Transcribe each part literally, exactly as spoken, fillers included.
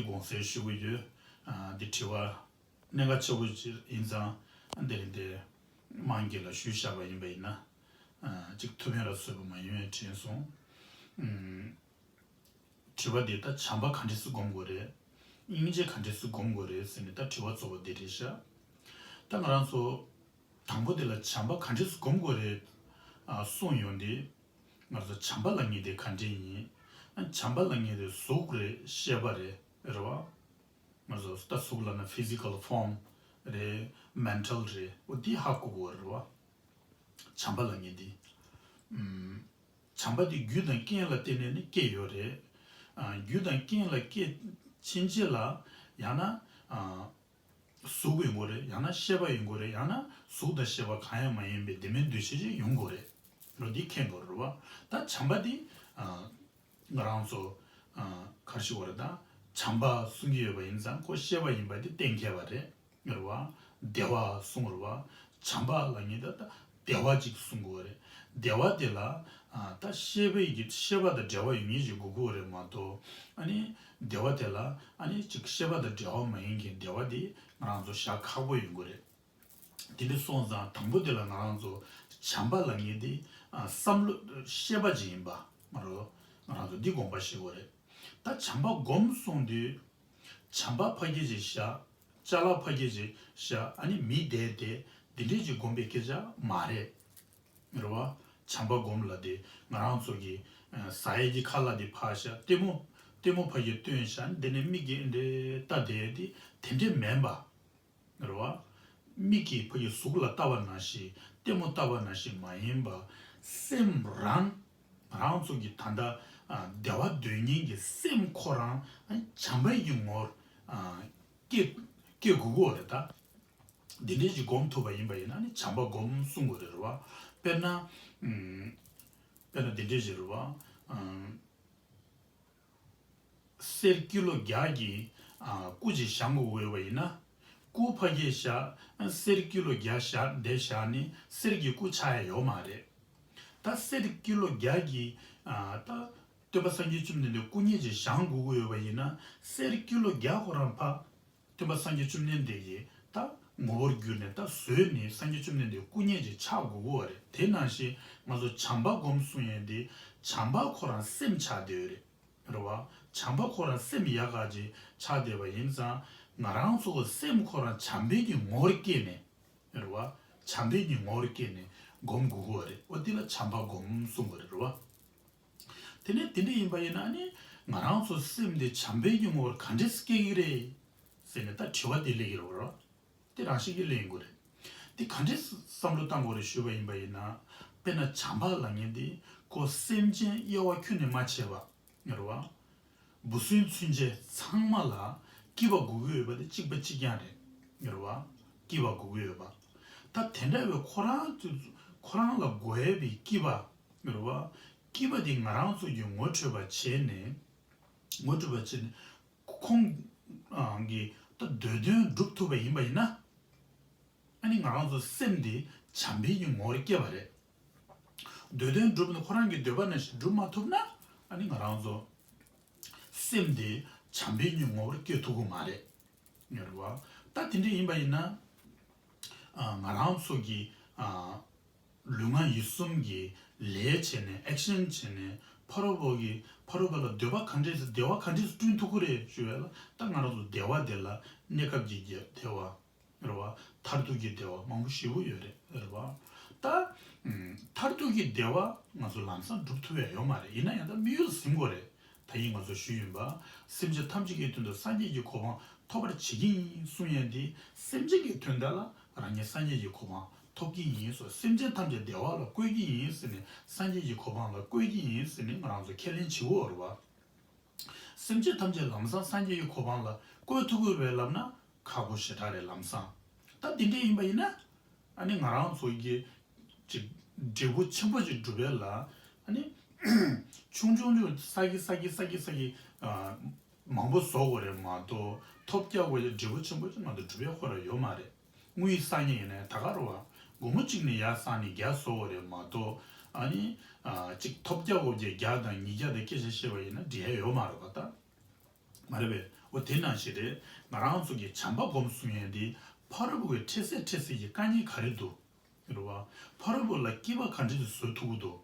དགོངས་སེལ་ཞུ་གི་ཡོད། ཨ་འདི་དྲི་བ་གནད་འགག་ཆེ་པོ་ཅིག་ཡིན་ཙང་འདི་རིང་འདི་དམངས་ཀྱི་ལ་ཞུས་བཞག་པ་ཡིན་པ་ཡིན་ན། ཨ་ཅིག་ཐུགས་ཕན་ར་གསོས་པ་མ་ཡིན་པའི་དྲན་སོང་། ཨུམ། དྲི་བ་འདི་ད་བྱམས་པ་ག་འདྲས་སེ་སྒོམ་དགོས་རེད། སྙིང་རྗེ་ག་འདྲས་སེ་སྒོམ་དགོས་རེད་ཟེར་ནས་ད་དྲི་བ་གཙོ་བོ་འདི་རེད་ཤག་ད་ང་རང་ཚོ་དང་པོ་དེ་ལ་བྱམས་པ་ག་འདྲས་སེ་སྒོམ་དགོས་རེད། ཨ་གསུངས་ཡོང་དུས། ང་ཚོ་བྱམས་པ་ལབ་མཁན་དེ་ག་འདྲས་ཡིན། ཨ་བྱམས་པ་ལབ་མཁན་དེ་གཟུགས་རེད། ཤེས་པ་རེད། རེད་བ། ང་ཚོ་ད་གཟུགས་ལབ་ན་physical form རེད། mental རེད། འོ་འདི་ཧ་གོ་དགོས་རེད་བ། བྱམས་པ་ལབ་མཁན་འདི། ཨུམ། བྱམས་པ་འདི་རྒྱུ་དང་རྐྱེན་ལ་བརྟེན་ནས་ནི་སྐྱེ་ཡོད་རེད། ཨ་རྒྱུ་དང་རྐྱེན་ལ་སྐྱེ་ཕྱིན་ཆད་ལ་ཡང་ན། ཨ་གཟུགས་ཡིན་དགོས་རེད། ཡང་ན་ཤེས་པ་ཡིན་དགོས་རེད། ཡང་ན་གཟུགས་དང་ཤེས་པ་གང་ཡང་མ་ཡིན་པའི་བདེན་པའི་འདུ་ཤེས་ཅིག་ཡོང་དགོས་རེད། རོ་འདི་མཁྱེན་དགོས་རེད་བ། ད་བྱམས་པ་འདི། ཨ་ང་རང་ཚོ། ཨ་ག་རེ་ཞུ་དགོས་རེད་ད། བྱམས་པ་གསུང་གི་ཡོད་པ་ཡིན་ཙང་ཁོ་ཤེས་པ་ཡིན་པ་འདི་གཏན་འཁེལ་བ་རེད། རེད་བ། བདེ་བ་གསུང་རེད་བ། བྱམས་པ་ལབ་མཁན་ད་ད་བདེ་བ་ཅིག་གསུང་དགོས་རེད། བདེ་བ་དེ་ལ་ཨ་ད་ཤེས་པའི་གི་ཤེས་པ་དང་འབྲེལ་བ་ཡོད་མཁན་ཞིག་དགོས་ཀྱི་ཡོད་རེད་མ་གཏོགས། ཨ་ནི་བདེ་བ་དེ་ལ་ཨ་ནི་ཅིག་ཤེས་པ་དང་འབྲེལ་བ་མ་ཡིན་མཁན་བདེ་བ་དེ་ང་རང་ཚོ་བཞག་ཁག་པོ་ཡོང་གི་རེད། དེ་འདྲ་སོང་ཙང་དང་པོ་དེ་ལ་ང་རང་ཚོ་བྱམས་པ་ལབ་མཁན་དེ་ཨ་བསམ་བློ་ཤེས་པ་ཅིག་ཡིན་པ་ང་རང་ང་རང་ཚོ་འདི་དགོངས་པ་བཞེས་དགོས་རེད། ད་བྱམས་པ་སྒོམ་སོང་དུས། བྱམས་པ་ཕ་གི་ཅིག་བཞག་ཅ་ལག་ཕ་གི་ཅིག་བཞག་ཨ་ནི་མི་བསྡད་དེ་འདི་འདྲས་ཅིག་སྒོམ་པའི་སྐད་ཆ་མ་རེད། རེད་བ། བྱམས་པ་སྒོམ་ལབ་དེ་ང་རང་ཚོ་གི་ཨ་ཟ་ཡས་ཀྱི་ཁ་ལག་དེ་ཕར་བཞག་ལྟད་མོ་ལྟད་མོ་ཕ་གི་སྟོན་བཞག་འདི་ནས་མིག་གིས་འདི་ལྟ་བསྡད་དེ་དེ་འདྲས་མིན་པ། རེད་བ། མིག་གིས་ཕ་གི་གཟུགས་ལ་ལྟ་བ་ནང་བཞིན་ལྟད་མོ་ལྟ་བ་ནང་བཞིན་མ་ཡིན་པ། སེམས་རང་། ང་རང་ཚོ་གི་ད་ལྟ་ཨ་བདེ་བ་འདོད་མཁན་གྱི་སེམས་ཁོ་རང་ཨ་བྱམས་པའི་གི་ངོར་ཨ་སྐྱེ་སྐྱེ་དགོས་ཀྱི་ཡོད་རེད་ད། འདི་འདྲས་ཅིག་སྒོམ་ཐུབ་པ་ཡིན་པ་ཡིན་ན་ནི་བྱམས་པ་སྒོམ་གསུང་དགོས་རེད་རེད་བ། དཔེར་ན། ཨུམ། དཔེར་ན་འདི་འདྲས་ཅིག་རེད་བ། ཨུམ། གསེར་ཀི་ལོ་བརྒྱ་གི་ཨ་སྐུ་ཅིག་བཞེངས་དགོས་ཀྱི་ཡོད་པ་ཡིན་ན། སྐུ་ཕ་གིར་བཞག་གསེར་ཀི་ལོ་བརྒྱ་བཞག་འདི་བཞག་ནི་གསེར་གྱི་སྐུ་ཆགས་ཡ་ཡོད་མ་རེད། ད་གསེར་ཀི་ལོ་བརྒྱ་གི་ཨ་ད་སྟོན་པ་སངས་རྒྱས་བཅོམ་ལྡན་འདས་སྐུ་བརྙན་ཅིག་བཞེངས་དགོས་ཀྱི་ཡོད་པ་ཡིན་ན་གསེར་ཀི་ལོ་བརྒྱ་ཁོ་རང་ཕ། སྟོན་པ་སངས་རྒྱས་བཅོམ་ལྡན་འདས་ཀྱིས་ད་ངོ་བོར་གྱུར་ནས་ད་བཟོས་ནས་སངས་རྒྱས་བཅོམ་ལྡན་འདས་སྐུ་བརྙན་ཅིག་ཆགས་དགོས་ཀྱི་ཡོད་རེད། དེ་ནང་བཞིན་ང་ཚོ་བྱམས་པ་སྒོམ་གསུང་ཡས་འདི་བྱམས་པ་ཁོ་རང་སེམས་ཆགས་བསྡད་ཡོད་རེད། རེད་བ། བྱམས་པ་ཁོ་རང་སེམས་ཡག་ག་ཅིག་ཆགས་བསྡད་པ་ཡིན་ཙང་ང་རང་ཚོ་སེམས་ཁོ་རང་བྱམས་པའི་གི་ངོ་བོར་སྐྱེས་ནས། རེད་བ། བྱམས་པའི་གི་ངོ་བོར་སྐྱེས་ནས་སྒོམ་དགོས་ཀྱི་ཡོད་རེད། འོ་འདི་ལ་བྱམས་པ་སྒོམ་གསུང་གི་རེད་རེད་བ། དེ་ནས་དེ་འདྲ་ཡིན་པ་ཡིན་ན་ནི་ང་རང་ཚོ་སེམས་འདི་བྱམས་པའི་གི་ངོ་བོར་ག་འདྲས་སྐྱེ་གི་རེད་ཟེར་ནས་ད་དྲི་བ་འདི་སླེབས་ཀྱི་རེད་བ། དེ་རང་བཞིན་གྱིས་སླེབས་ཡོང་གི་རེད། དེ་ག་འདྲས་བསམ་བློ་བཏང་དགོས་རེད་ཞུས་པ་ཡིན་པ་ཡིན་ན། དཔེར་ན་བྱམས་པ་ལབ་མཁན་དེ་ཁོ་སེམས་ཅན་དབྱེ་བ་ཁྱོན་ནས་མ་ཕྱེ་བ། ངེས་རེད་བ། འབུ་སྲིན་ཚུན་ཆད་ཚང་མ་ལ་སྐྱིད་པ་དགོས་ཀྱི་ཡོད་པ་དེ་གཅིག་པ་གཅིག་རྐྱང་རེད། ངེས་རེད་བ། སྐྱིད་པ་དགོས་ཀྱི་ཡོད་པ། ད་དེ་འདྲ་བའི་ཁོ་རང་ཚོ་ཁོ་རང་ལ་དགོས་ཡས་པའི་སྐྱིད་པ། ངེས་རེད་བ། སྐྱིད་པ་དེ་ང་རང་ཚོ་གིས་ངོ་འཕྲོད་པ་བྱས་ནས། ངོ་འཕྲོད་པ་བྱས་ནས། ཁོང་གི་ད་འདོད་དོན་སྒྲུབ་ཐུབ་པ་ཡིན་པ་ཡིན་ན། ཨ་ནི་ང་རང་ཚོ་སེམས་དེ་བྱམས་པའི་གི་ངོ་བོར་སྐྱེ་བ་རེད། འདོད་དོན་སྒྲུབ་ན་ཁོ་རང་གི་འདོད་པ་ནང་བཞིན་སྒྲུབ་མ་ཐུབ་ན། ཨ་ནི་ང་རང་ཚོ་སེམས་དེ་བྱམས་པའི་གི་ངོ་བོར་སྐྱེ་ཐུབ་ཀྱི་མ་རེད། ངེས་རེད་བ། ད་དེ་འདྲ་ཡིན་པ་ཡིན་ན། ཨ་ང་རང་ཚོ་གི་ཨ་ལུས་ངག་ཡིད་གསུམ་གྱི་ལས་བྱས་ནས་ཨེག་ཤན་བྱས་ནས་ཕ་རོལ་པོ་གི་ཕ་རོལ་པོ་ལ་འདོད་པ་ག་འདྲས་སེ་བདེ་བ་ག་འདྲས་སེ་བསྐྲུན་ཐུབ་ཀྱི་རེད་ཞུ་བས་ལ་ད་ང་རང་ཚོ་བདེ་བ་དེ་ལ་གནས་སྐབས་ཀྱི་བདེ་བ། རེད་བ། མཐར་ཐུག་གི་བདེ་བ་མང་པོ་ཞེ་པོ་ཡོད་རེད། རེད་བ། ད། ཨུམ། མཐར་ཐུག་གི་བདེ་བ་ང་ཚོ་ལམ་སང་སྒྲུབ་ཐུབ་ཡ་ཡོད་མ་རེད། ཡིན་ན་ཡང་ད་དམིགས་ཡུལ་ཟིན་དགོས་རེད། ད་ཡིན་ང་ཚོ་ཞུས་ཡིན་པ། སེམས་ཅན་ཐམས་ཅད་ཀྱི་དོན་དུ་སངས་རྒྱས་ཀྱི་གོ་འཕང་ཐོབ་པར་བྱེད་ཀྱི་ཡིན་གསུང་ཡས་འདི་སེམས་ཅན་གྱི་དོན་དག་ལ་རང་ཉིད་སངས་རྒྱས་ཀྱི་གོ་འཕང་ཐོབ་ཀྱི་ཡིན་སོགས་སེམས་ཅན་ཐམས་ཅད་བདེ་བ་ལ་བཀོད་ཀྱི་ཡིན་ཟེར་ནས་སངས་རྒྱས་ཀྱི་གོ་འཕང་ལ་བཀོད་ཀྱི་ཡིན་ཟེར་ནས་ང་རང་ཚོ་ཁས་ལེན་བྱེད་དགོས་རེད་བ། སེམས་ཅན་ཐམས་ཅད་ལམ་སང་སངས་རྒྱས་ཀྱི་གོ་འཕང་ལ་བཀོད་ཐུབ་ཀྱི་རེད་ལབ་ན་ཁག་པོ་ཞེ་དྲག་རེད་ལམ་སང་། ད་འདི་འདྲ་ཡིན་པ་ཡིན་ན། ཨ་ནི་ང་རང་ཚོ་གི་ཅིག་འབྲས་བུ་ཆེན་པོ་ཅིག་སྒྲུབ་ཡས་ལ་ཨ་ནི་ཆུང་ཆུང་ཆུང་ས་གི་ས་གི་ས་གི་ས་གི་ཨ་མང་པོ་བཟོ་དགོས་རེད་མ་གཏོགས་ཐོབ་རྒྱག་དགོས་ཀྱི་འབྲས་བུ་ཆེན་པོ་ཅིག་ང་ཚོ་སྒྲུབ་ཡས་ཁོ་རང་ཡོད་མ་རེད། དངུལ་བསགས་མཁན་ཡིན་ན་ད་ག་རེད་བ། སྒོར་མོ་གཅིག་ནས་ཡར་བསགས་ནས་བརྒྱ་བཟོ་དགོས་རེད་མ་གཏོགས། ཨ་ནི། ཨ་གཅིག་ཐོབ་རྒྱག་དགོས་ཀྱི་བརྒྱ་དང་ཉིས་བརྒྱ་དང་སྐད་ཆ་བཤད་པ་ཡིན་ན་འགྲིག་ཡ་ཡོད་མ་རེད་བ་ད། མ་རེད་པས། འོ་དེ་ནང་བཞིན་རེད། ང་རང་ཚོ་གི་བྱམས་པ་སྒོམ་གསུང་ཡས་འདི་ཕ་རོལ་པོ་གི་འཕྲལ་སེལ་འཕྲལ་སེལ་གྱི་དཀའ་ངལ་ག་རེ་འདུག་རེད་བ། ཕ་རོལ་པོ་ལ་སྐྱིད་པ་ག་འདྲ་ཞིག་བཟོ་ཐུབ་ཀྱི་འདུག་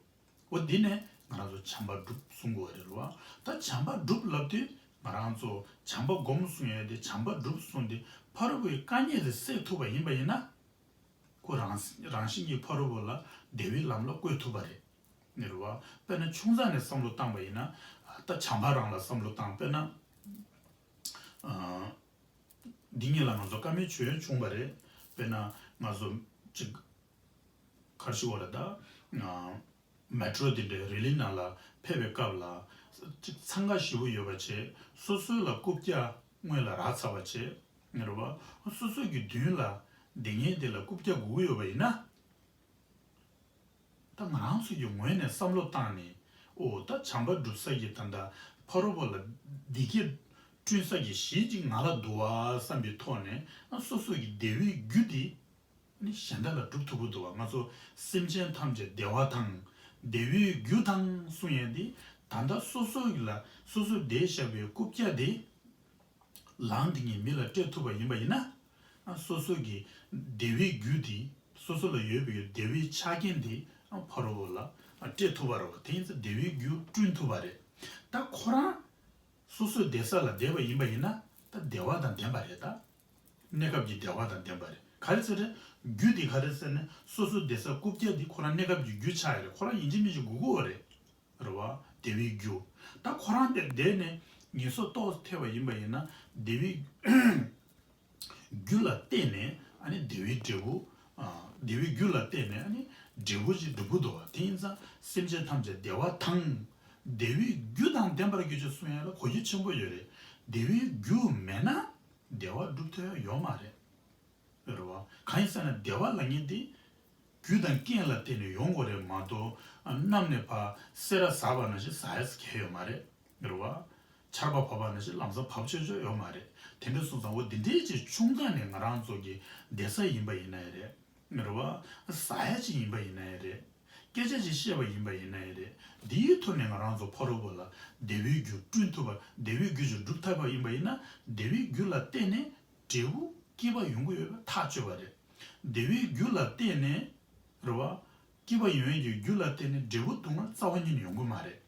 འོ་འདི་ནས་ང་རང་ཚོ་བྱམས་པ་སྒྲུབ་གསུང་དགོས་རེད་བ། ད་བྱམས་པ་སྒྲུབ་ལབ་དུས་ང་རང་ཚོ་བྱམས་པ་སྒོམ་གསུང་ཡས་དེ་བྱམས་པ་སྒྲུབ་གསུང་དེ་ཕ་རོལ་པོའི་དཀའ་ངལ་དེ་སེལ་ཐུབ་པ་ཡིན་པ་ཡིན་ན། ཁོ་རང་རང་བཞིན་གྱིས་ཕ་རོལ་པོ་ལ་བདེ་བའི་ལམ་ལ་བཀོད་ཐུབ་པ་རེད། རེད་བ། དཔེར་ན་ཆུང་ཙག་ནས་བསམ་བློ་བཏང་པ་ཡིན་ན། ད་བྱམས་པ་རང་ལ་བསམ་བློ་བཏང་དཔེར་ན། འདི་གཉིས་ལ་ང་ཚོ་བཀའ་མོལ་བྱོས་བྱུང་བ་རེད། དཔེར་ན་ང་ཚོ་ཅིག་གར་ཞུ་བ་རེད་ད། མེ་ཊྲོ་དེ་འདྲའི་རི་ལི་ནང་ལ་ཕེབས་པའི་སྐབས་ལ། ཅིག་འཚང་ཁ་ཞེ་པོ་ཡོད་པ་བྱས། སོ་སོ་ལ་རྐུབ་བཀྱག་སྔོན་ལ་རག་ཚར་བ་བྱས། རེད་བ། སོ་སོ་གི་མདུན་ལ་སྡིག་ངན་དེ་ལ་རྐུབ་བཀྱག་དགོས་ཀྱི་ཡོད་པ་ཡིན་ན། ད་ང་རང་ཚོ་གི་ངོས་ནས་བསམ་བློ་བཏང་ནས། ཨོ་ད་བྱམས་པ་སྒྲུབ་ས་ཀྱི་ད་ལྟ་ཕ་རོལ་པོ་ལ་བདེ་སྐྱིད་བསྐྲུན་ས་ཀྱི་གཞི་གཅིག་ང་ལ་འདུག་བ་བསམ་པའི་ཐོག་ནས། ཨ་སོ་སོ་གི་བདེ་བའི་རྒྱུ་དེ་ནི་གཞན་དག་ལ་སྒྲུབ་ཐུབ་ཀྱི་འདུག་བ། ང་ཚོ་སེམས་ཅན་ཐམས་ཅད་བདེ་བ་དང་བདེ་བའི་རྒྱུ་དང་གསུང་ཡས་དེ། ད་ལྟ་སོ་སོ་ལ་སོ་སོ་བསྡད་བཞག་པའི་རྐུབ་བཀྱག་དེ། ལམ་དེ་ཉིད་མི་ལ་སྤྲད་ཐུབ་པ་ཡིན་པ་ཡིན་ན། སོ་སོ་གི་བདེ་བའི་རྒྱུ་དེ། སོ་སོ་ལ་ཡོད་པའི་བདེ་བའི་ཆ་རྐྱེན་དེ་ཕ་རོལ་པོ་ལ་སྤྲད་ཐུབ་པ་རེད་བ། དེ་ཡིན་ཙང་བདེ་བའི་རྒྱུ་བསྐྲུན་ཐུབ་པ་རེད། ད་ཁོ་རང་སོ་སོའི་བསྡད་ས་ལ་བསྡད་པ་ཡིན་པ་ཡིན་ན། ད་བདེ་བ་དང་ལྡན་པ་རེད་ད། གནས་སྐབས་ཀྱི་བདེ་བ་དང་ལྡན་པ་རེད། ག་རེ་ཟེར་རེད། རྒྱུ་དེ་ག་རེ་ཟེར་ན་སོ་སོ་བསྡད་ས་རྐུབ་བཀྱག་དེ་ཁོ་རང་གནས་སྐབས་ཀྱི་རྒྱུ་ཆགས་ཡོད་རེད། ཁོ་རང་ཡིན་གཅིག་མིན་གཅིག་དགོས་ཀྱི་ཡོད་རེད། རེད་བ། བདེ་བའི་རྒྱུ། ད་ཁོ་རང་དེར་བསྡད་ནས་ངལ་གསོ་ཏོག་ཙམ་ཐེབས་པ་ཡིན་པ་ཡིན་ན། བདེ་བའི་རྒྱུ་ལ་བརྟེན་ནས་ཨ་ནི་བདེ་བའི་འབྲས་བུ། ཨ་བདེ་བའི་རྒྱུ་ལ་བརྟེན་ནས་ཨ་ནི་འབྲས་བུ་ཅིག་འགྲུབ་ཀྱི་འདུག་བ། དེ་ཡིན་ཙང་སེམས་ཅན་ཐམས་ཅད་བདེ་བ་དང་བདེ་བའི་རྒྱུ་དང་ལྡན་པར་གྱུར་ཅིག་གསུང་ཡ་ལ་གོ་རྒྱུ་ཆེན་པོ་ཡོད་རེད། བདེ་བའི་རྒྱུ་མེད་ན་བདེ་བ་སྒྲུབ་ཐུབ་ཡ་ཡོད་མ་རེད། རེད་བ། གང་ཡིན་ཟེར་ན་བདེ་བ་ལབ་མཁན་དེ་རྒྱུ་དང་རྐྱེན་ལ་བརྟེན་ནས་ཡོང་དགོས་རེད་མ་གཏོགས། གནམ་ནས་ཕར་སེ་ར་ཟགས་པ་ནང་བཞིན་ཟགས་ཡ་ཟེར་གང་ཡང་ཡོད་མ་རེད། རེད་བ། ཆར་པ་བབས་པ་ནང་བཞིན་ལམ་སང་བབས་ཆོག་ཆོག་ཡོད་མ་རེད། དེ་འདྲ་སོང་ཙང་འོ་འདི་འདྲའི་ཅིག་ཆུང་ཙག་ནས་ང་རང་ཚོ་གི་བསྡད་ས་ཡིན་པ་ཡིན་ན་ཡང་རེད། རེད་བ། ཟ་ཡ་ཅིག་ཡིན་པ་ཡིན་ན་ཡང་རེད། སྐད་ཆ་ཅིག་བཤད་པ་ཡིན་པ་ཡིན་ན་ཡང་རེད། འདིའི་ཐོག་ནས་ང་རང་ཚོ་ཕ་རོལ་པོ་ལ་བདེ་བའི་རྒྱུ་བསྐྲུན་ཐུབ་པ། བདེ་བའི་རྒྱུ་ཅིག་སྒྲུབ་ཐུབ་པ་ཡིན་པ་ཡིན་ན། བདེ་བའི་རྒྱུ་ལ་བརྟེན་ནས་འབྲས་བུ་སྐྱིད་པ་ཡོང་གི་ཡོད་པ་ཐག་ཆོད་པ་རེད། བདེ་བའི་རྒྱུ་ལ་བརྟེན་ནས། རེད་བ། སྐྱིད་པ་ཡོང་ཡས་ཀྱི་རྒྱུ་ལ་བརྟེན་ནས་འབྲས་བུ་སྡུག་བསྔལ་རྩ་བ་ཉིད་ནས་ཡོང་གི་མ་རེད།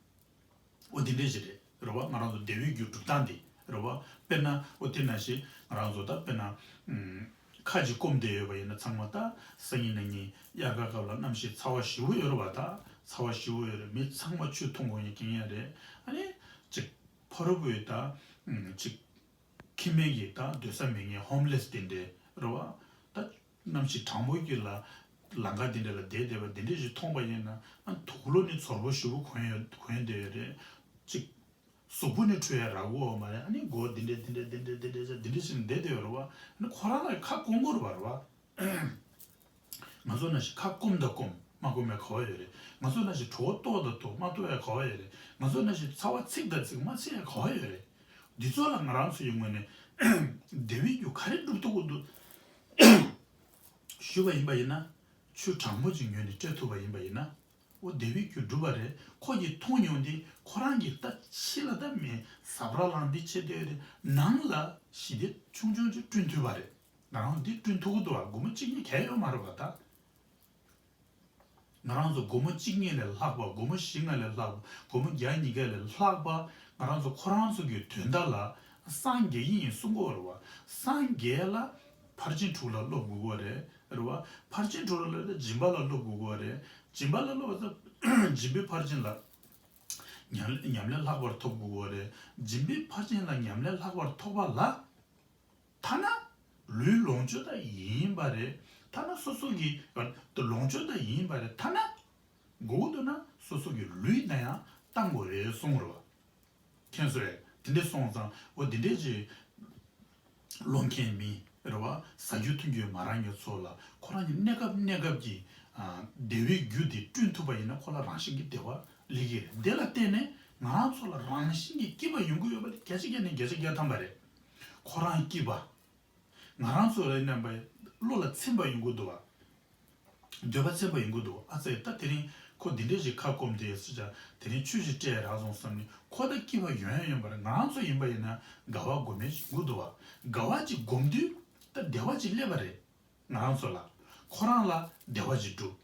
འོ་དེ་འདྲས་ཞིག་རེད། རེད་བ། ང་རང་ཚོ་བདེ་བའི་རྒྱུ་སྒྲུབ་སྟངས་དེ། རེད་བ། དཔེར་ན་འོ་དེ་ནང་བཞིན་ང་རང་ཚོ་ད་དཔེར་ན། ཨུམ། ཁ་ཅིག་སྐོམ་བསྡད་ཡོད་པ་ཡིན་ན་ཚང་མ་ད་སང་ཉིན་གནངས་ཉིན་དབྱར་ཁ་སྐབས་ལ་གནམ་གཤིས་ཚ་བ་ཞེ་པོ་ཡོད་རེད་བ། ད་ཚ་བ་ཞེ་པོ་ཡོད་རེད། མི་ཚང་མ་ཆུ་འཐུང་དགོས་ཡ་གང་ཡང་རེད། ཨ་ནི་ཅིག་ཕ་རོལ་པོའི་ད། ཨུམ། ཅིག་ཁྱིམ་མི་གི་ད་སྡོད་ས་མེད་མཁན་ཧོམ་ལེ་སི་དེ་འདྲས་རེད་བ། ད་གནམ་གཤིས་གྲང་མོ་གི་ལ་ལམ་ཁ་དེ་འདྲས་ལ་བསྡད་བསྡད་པ་དེ་འདྲས་ཞིག་མཐོང་པ་ཡིན་ན། ཨ་དུག་ལོག་ནི་ཚོར་པོ་ཞེ་པོ་གོན་ཡོད་གོན་བསྡད་ཡོད་རེད། ཅིག་གཟུགས་པོ་ནི་འཁྲུ་ཡ་རག་གི་ཡོད་མ་རེད། ཨ་ནི་མགོ་དེ་འདྲས་དེ་འདྲས་དེ་འདྲས་དེ་འདྲས་དེ་འདྲས་ཞིག་བསྡད་བསྡད་ཡོད་རེད་བ། ཨ་ནི་ཁོ་རང་ལ་ཁ་སྐོམ་གྱི་རེད་བ། རེད་བ། ང་ཚོ་ནང་བཞིན་ཁ་སྐོམ་དང་སྐོམ། མ་སྐོམ་ཡ་ག་བ་ཡོད་རེད། ང་ཚོ་ནང་བཞིན་གྲོད་ཁོག་ལྟོགས་དང་ལྟོགས། མ་ལྟོགས་ཡ་ག་བ་ཡོད་རེད། ང་ཚོ་ནང་བཞིན་ཚ་བ་ཚིག་དང་ཚིག། མ་ཚིག་ཡ་ག་བ་ཡོད་རེད། འདི་ཚོ་ལ་ང་རང་ཚོ་ཡི་ངོས་ནས་བདེ་བའི་རྒྱུ་ག་རེ་སྒྲུབ་ཐུབ་ཀྱི་འདུག་ཞུས་པ་ཡིན་པ་ཡིན་ན། ཆུ་གྲང་མོ་ཅིག་ཉོས་ནས་སྤྲད་ཐུབ་པ་ཡིན་པ་ཡིན་ན། འོ་བདེ་བའི་རྒྱུ་འགྲུབ་པ་རེད། ཁོ་གིས་མཐོང་མྱོང་དེ་ཁོ་རང་གིས་ད་ཕྱི་ལ་ད་མི་ཟ་འཕྲུག་ལངས་འདི་བྱེད་བསྡད་རེད། ནང་ལ་ཞི་བདེ་ཆུང་ཆུང་ཅིག་བསྐྲུན་ཐུབ་པ་རེད། ང་རང་འདི་བསྐྲུན་ཐུབ་ཀྱི་འདུག་བ། སྒོར་མོ་གཅིག་གཉིས་གང་ཡང་ཡོད་མ་རེད་བ་ད། ང་རང་ཚོ་སྒོར་མོ་གཅིག་གཉིས་ལས་ལྷག་པ། སྒོར་མོ་བཞི་ལྔ་ལས་ལྷག་པ། སྒོར་མོ་བརྒྱ་ཉིས་བརྒྱ་ལས་ལྷག་པ། ང་རང་ཚོ་ཁོ་རང་ཚོ་གི་དོན་དག་ལ་སངས་རྒྱས་ཡིན་གསུང་གི་ཡོད་རེད་བ། སངས་རྒྱས་ལ་ཕར་ཕྱིན་དྲུག་ལ་སློབ་དགོས་ཀྱི་རེད། རེད་བ། ཕར་ཕྱིན་དྲུག་ལ་སློབ་ན་སྦྱིན་པ་ལ་སློབ་དགོས་ཀྱི་རེད། སྦྱིན་པ་ལ་སློབ་པ་ཚོ་སྦྱིན་པའི་ཕར་ཕྱིན་ལ་ཉམས་ཉམས་ལས་ལྷག་པར་ཐོབ་དགོས་ཀྱི་རེད། སྦྱིན་པའི་ཕར་ཕྱིན་ལ་ཉམས་ལས་ལྷག་པར་ཐོབ་པ་ལ། ཐ་ན་ལུས་ལོངས་སྤྱོད་དག་ཡིན་པ་རེད། ཐ་ན་སོ་སོ་གི་ལོངས་སྤྱོད་དག་ཡིན་པ་རེད། ཐ་ན་དགོས་འདུག་ན་སོ་སོ་གི་ལུས་དང་ཡང་བཏང་དགོས་རེད་གསུངས་རེད་བ། མཁྱེན་སོང་ངས། དེ་འདྲས་སོང་ཙང་འོ་དེ་འདྲས་ཀྱི་བློ་མཁྱེན་མི་རེད་བ། ཟ་རྒྱུ་འཐུང་རྒྱུ་མ་རག་མཁན་ཚོ་ལ་ཁོ་རང་གི་གནས་སྐབས་གནས་སྐབས་ཀྱི་ཨ་བདེ་བའི་རྒྱུ་དེ་བསྐྲུན་ཐུབ་པ་ཡིན་ན་ཁོ་ལ་རང་བཞིན་གྱི་བདེ་བ་སླེབས་ཀྱི་རེད། དེ་ལ་བརྟེན་ནས་ང་རང་ཚོ་ལ་རང་བཞིན་གྱི་སྐྱིད་པ་ཡོང་གི་ཡོད་པ་དེ་བརྒྱ་ཆ་བརྒྱ་ནས་བརྒྱ་ཆ་བརྒྱ་ཐམ་པ་རེད། ཁོ་རང་སྐྱིད་པ། ང་རང་ཚོ་ལ་ཡིན་ན་བློ་ལ་ཚིམ་པ་ཡོང་གི་འདུག་བ། འདོད་པ་ཚིམ་པ་ཡོང་གི་འདུག་ཨ་ཙི་ད་དེ་རིང་ ཁོ་འདི་འདྲས་ཞིག་ཁ་སྐོམ་དེ་ཟེར་ཅག་དེ་རིང་ཆུ་ཞིག་སྤྲད་རག་སོང་བསམ་ནས་ཁོ་ད་སྐྱིད་པ་ཡོང་ཡ་ཡོང་པ་རེད། ང་རང་ཚོ་ཡིན་པ་ཡིན་ན་དགའ་བ་སྒོམ་མེད་ཞིག་འགུ་འདུག་བ། དགའ་བ་ཅིག་སྒོམ་དུས་ད་བདེ་བ་ཅིག་སླེབས་པ་རེད། ང་རང་ཚོ་ལ་ཁོ་རང་ལ་བདེ་བ་ཅིག་འགྲུབ་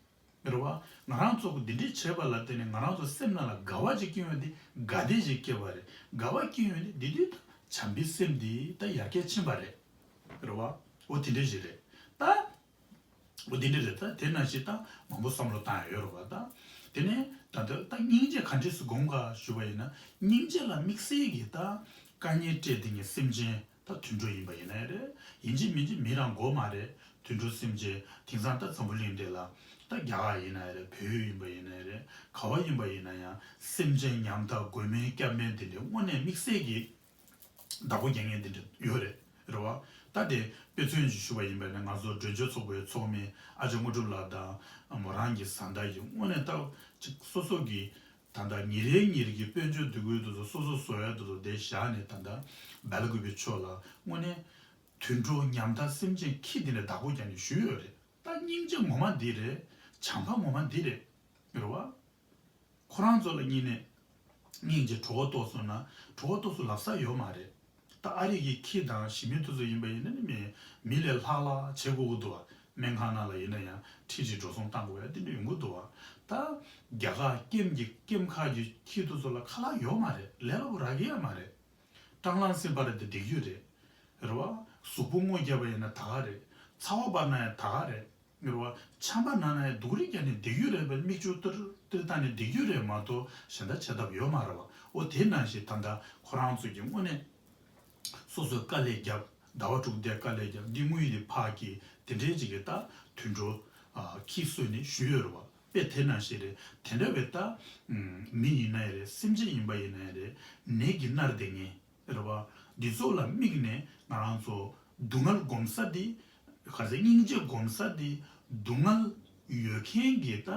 རེད་བ། ང་རང་ཚོ་གི་འདི་འདྲས་བྱས་པ་ལ་བརྟེན་ནས་ང་རང་ཚོ་སེམས་ནང་ལ་དགའ་བ་ཅིག་སྐྱེ་ཡོང་དེ་དགའ་བདེ་ཞིག་སྐྱེ་བ་རེད། དགའ་བ་སྐྱེ་ཡོང་དེ་འདི་དུས་ད་བྱམས་པའི་སེམས་འདི་ད་ཡར་རྒྱས་ཕྱིན་པ་རེད། རེད་བ། འོ་དེ་འདྲས་ཞིག་རེད་ད། འོ་དེ་འདྲས་རེད་ད། དེ་ནང་བཞིན་ད་མང་པོ་བསམ་བློ་བཏང་ཡ་ཡོད་རེད་བ་ད། དེ་ནས་ད་ལྟ་ད་སྙིང་རྗེ་ག་འདྲས་སུ་སྒོམ་ག་ཞུ་བ་ཡིན་ན་སྙིང་རྗེ་ལ་དམིགས་བསལ་གྱི་ད་དཀའ་ངལ་སྤྲད་དེ་ངས་སེམས་ཅན་ད་དུད་འགྲོ་ཡིན་པ་ཡིན་ན་ཡང་རེད། ཡིན་གཅིག་མིན་གཅིག་མི་རང་མགོ་མ་རེད། དུད་འགྲོ་སེམས་ཅན་དེང་སང་ད་འཛམ་བུ་གླིང་འདི་ལ་ད་རྒྱ་གར་ཡིན་ན་ཡང་རེད། བོད་ཡུལ་ཡིན་པ་ཡིན་ན་ཡང་རེད། ག་བ་ཡིན་པ་ཡིན་ན་ཡང་སེམས་ཅན་ཉམ་ཐག་མགོ་དམན་སྐྱབས་དམན་དེ་འདྲའི་དངོས་གནས་དམིགས་བསལ་གྱི་བདག་པོ་རྒྱག་མཁན་དེ་འདྲ་ཡོད་རེད། རེད་བ། ད་དེ་དཔེ་མཚོན་ཞིག་ཞུ་བ་ཡིན་པ་ན་ང་ཚོ་སྒྲོལ་ཆོས་ཚོགས་པའི་ཚོགས་མི་ཨ་ཅག་དངོས་གྲུབ་ལགས་དང་མོ་རང་གི་བཟའ་ཟླ་ཡིས་དངོས་གནས་ད་ཅིག་སོ་སོ་གི་ད་ལྟ་ཉིན་རེ་ཉིན་རེ་གི་དཔལ་འབྱོར་སྡུག་གུའི་དུ་སོ་སོ་བཟོ་ཡ་དུ་དེ་བཞག་ནས་ད་ལྟ་སྦེལ་ཀོབ་པའི་ཕྱོགས་ལ་དངོས་གནས་དུད་འགྲོ་ཉམ་ཐག་སེམས་ཅན་ཁྱི་དེ་འདྲ་བདག་པོ་རྒྱག་ནས་བཞུགས་ཡོད་རེད། ད་སྙིང་རྗེ་ངོ་མ་འདི་རེད། བྱམས་པ་ངོ་མ་འདི་རེད། རེད་བ། ཁོ་རང་ཚོ་ལ་སྙིང་ནས་སྙིང་རྗེ་གྲོད་ཁོག་ལྟོགས་སོང་ན་གྲོད་ཁོག་ལྟོགས་སུ་ལབ་ས་ཡོད་མ་རེད། ད་ཨ་རི་གི་ཁྱི་དང་ཞི་མི་དེ་ཚོ་ཡིན་པ་ཡིན་ན་ནི་མི་མི་ལས་ལྷག་ལྷག་བྱེད་དགོས་ཀྱི་འདུག་བ། སྨན་ཁང་ནང་ལ་ཡིན་ན་ཡང་ཁྲིད་ཁྲིད་འགྲོ་སོང་བཏང་དགོས་ཡ་དེ་འདྲ་ཡོང་གི་འདུག་བ། ད་རྒྱ་གར་ཀེམ་གྱི་ཀེམ་ཁག་གི་ཁྱི་དེ་ཚོ་ལ་ཁ་ལག་ཡོད་མ་རེད། ལས་སླ་པོ་རག་གི་ཡ་མ་རེད། སྐྲངས་ལངས་སེམས་པ་རེད་དེ་འགྲིག་རྒྱུ་རེད། རེད་བ། གཟུགས་པོ་སྔོ་བརྒྱབ་པ་ཡིན་ན་ད་ག་རེད། ཚ་བ་འབར་ན་ཡང་ད་ག་རེད། རེད་བ། ཆམ་པ་ན་ན་ཡང་སྡུག་རུས་བརྒྱབ་ནས་བསྡད་རྒྱུ་རེད་པས། མིག་ཆུ་ཏིར་ཏིར་བཏང་ནས་བསྡད་རྒྱུ་རེད་མ་གཏོགས་གཞན་དག་བྱེད་ཐབས་ཡོད་མ་རེད་བ། འོ་དེ་ནང་བཞིན་ད་ལྟ་ཁོ་རང་ཚོ་གི་དངོས་གནས་སོ་སོས་དཀའ་ལས་བརྒྱབ། ཟླ་བ་དྲུག་དེ་དཀའ་ལས་བརྒྱབ། འདི་དངུལ་དེ་ཕག་གི་དེ་འདྲའི་ཅིག་གི་ད་དུད་འགྲོ་ཨ་ཁྱི་གསོས་ནས་བཞུགས་ཡོད་རེད་བ། དཔེ་དེ་ནང་བཞིན་རེད། དེ་འདྲ་བའི་ད་མི་ཡིན་ན་ཡང་རེད། སེམས་ཅན་ཡིན་པ་ཡིན་ན་ཡང་རེད། ནད་ཀྱིས་མནར་བསྡད་མཁན། རེད་བ། འདི་ཚོ་ལ་དམིགས་ནས་ང་རང་ཚོ་སྡུག་བསྔལ་སྒོམ་ས་འདི་ག་ཚོད་སྙིང་རྗེ་སྒོམ་ས་འདི་སྡུག་བསྔལ་ཡོད་མཁན་གྱི་ད་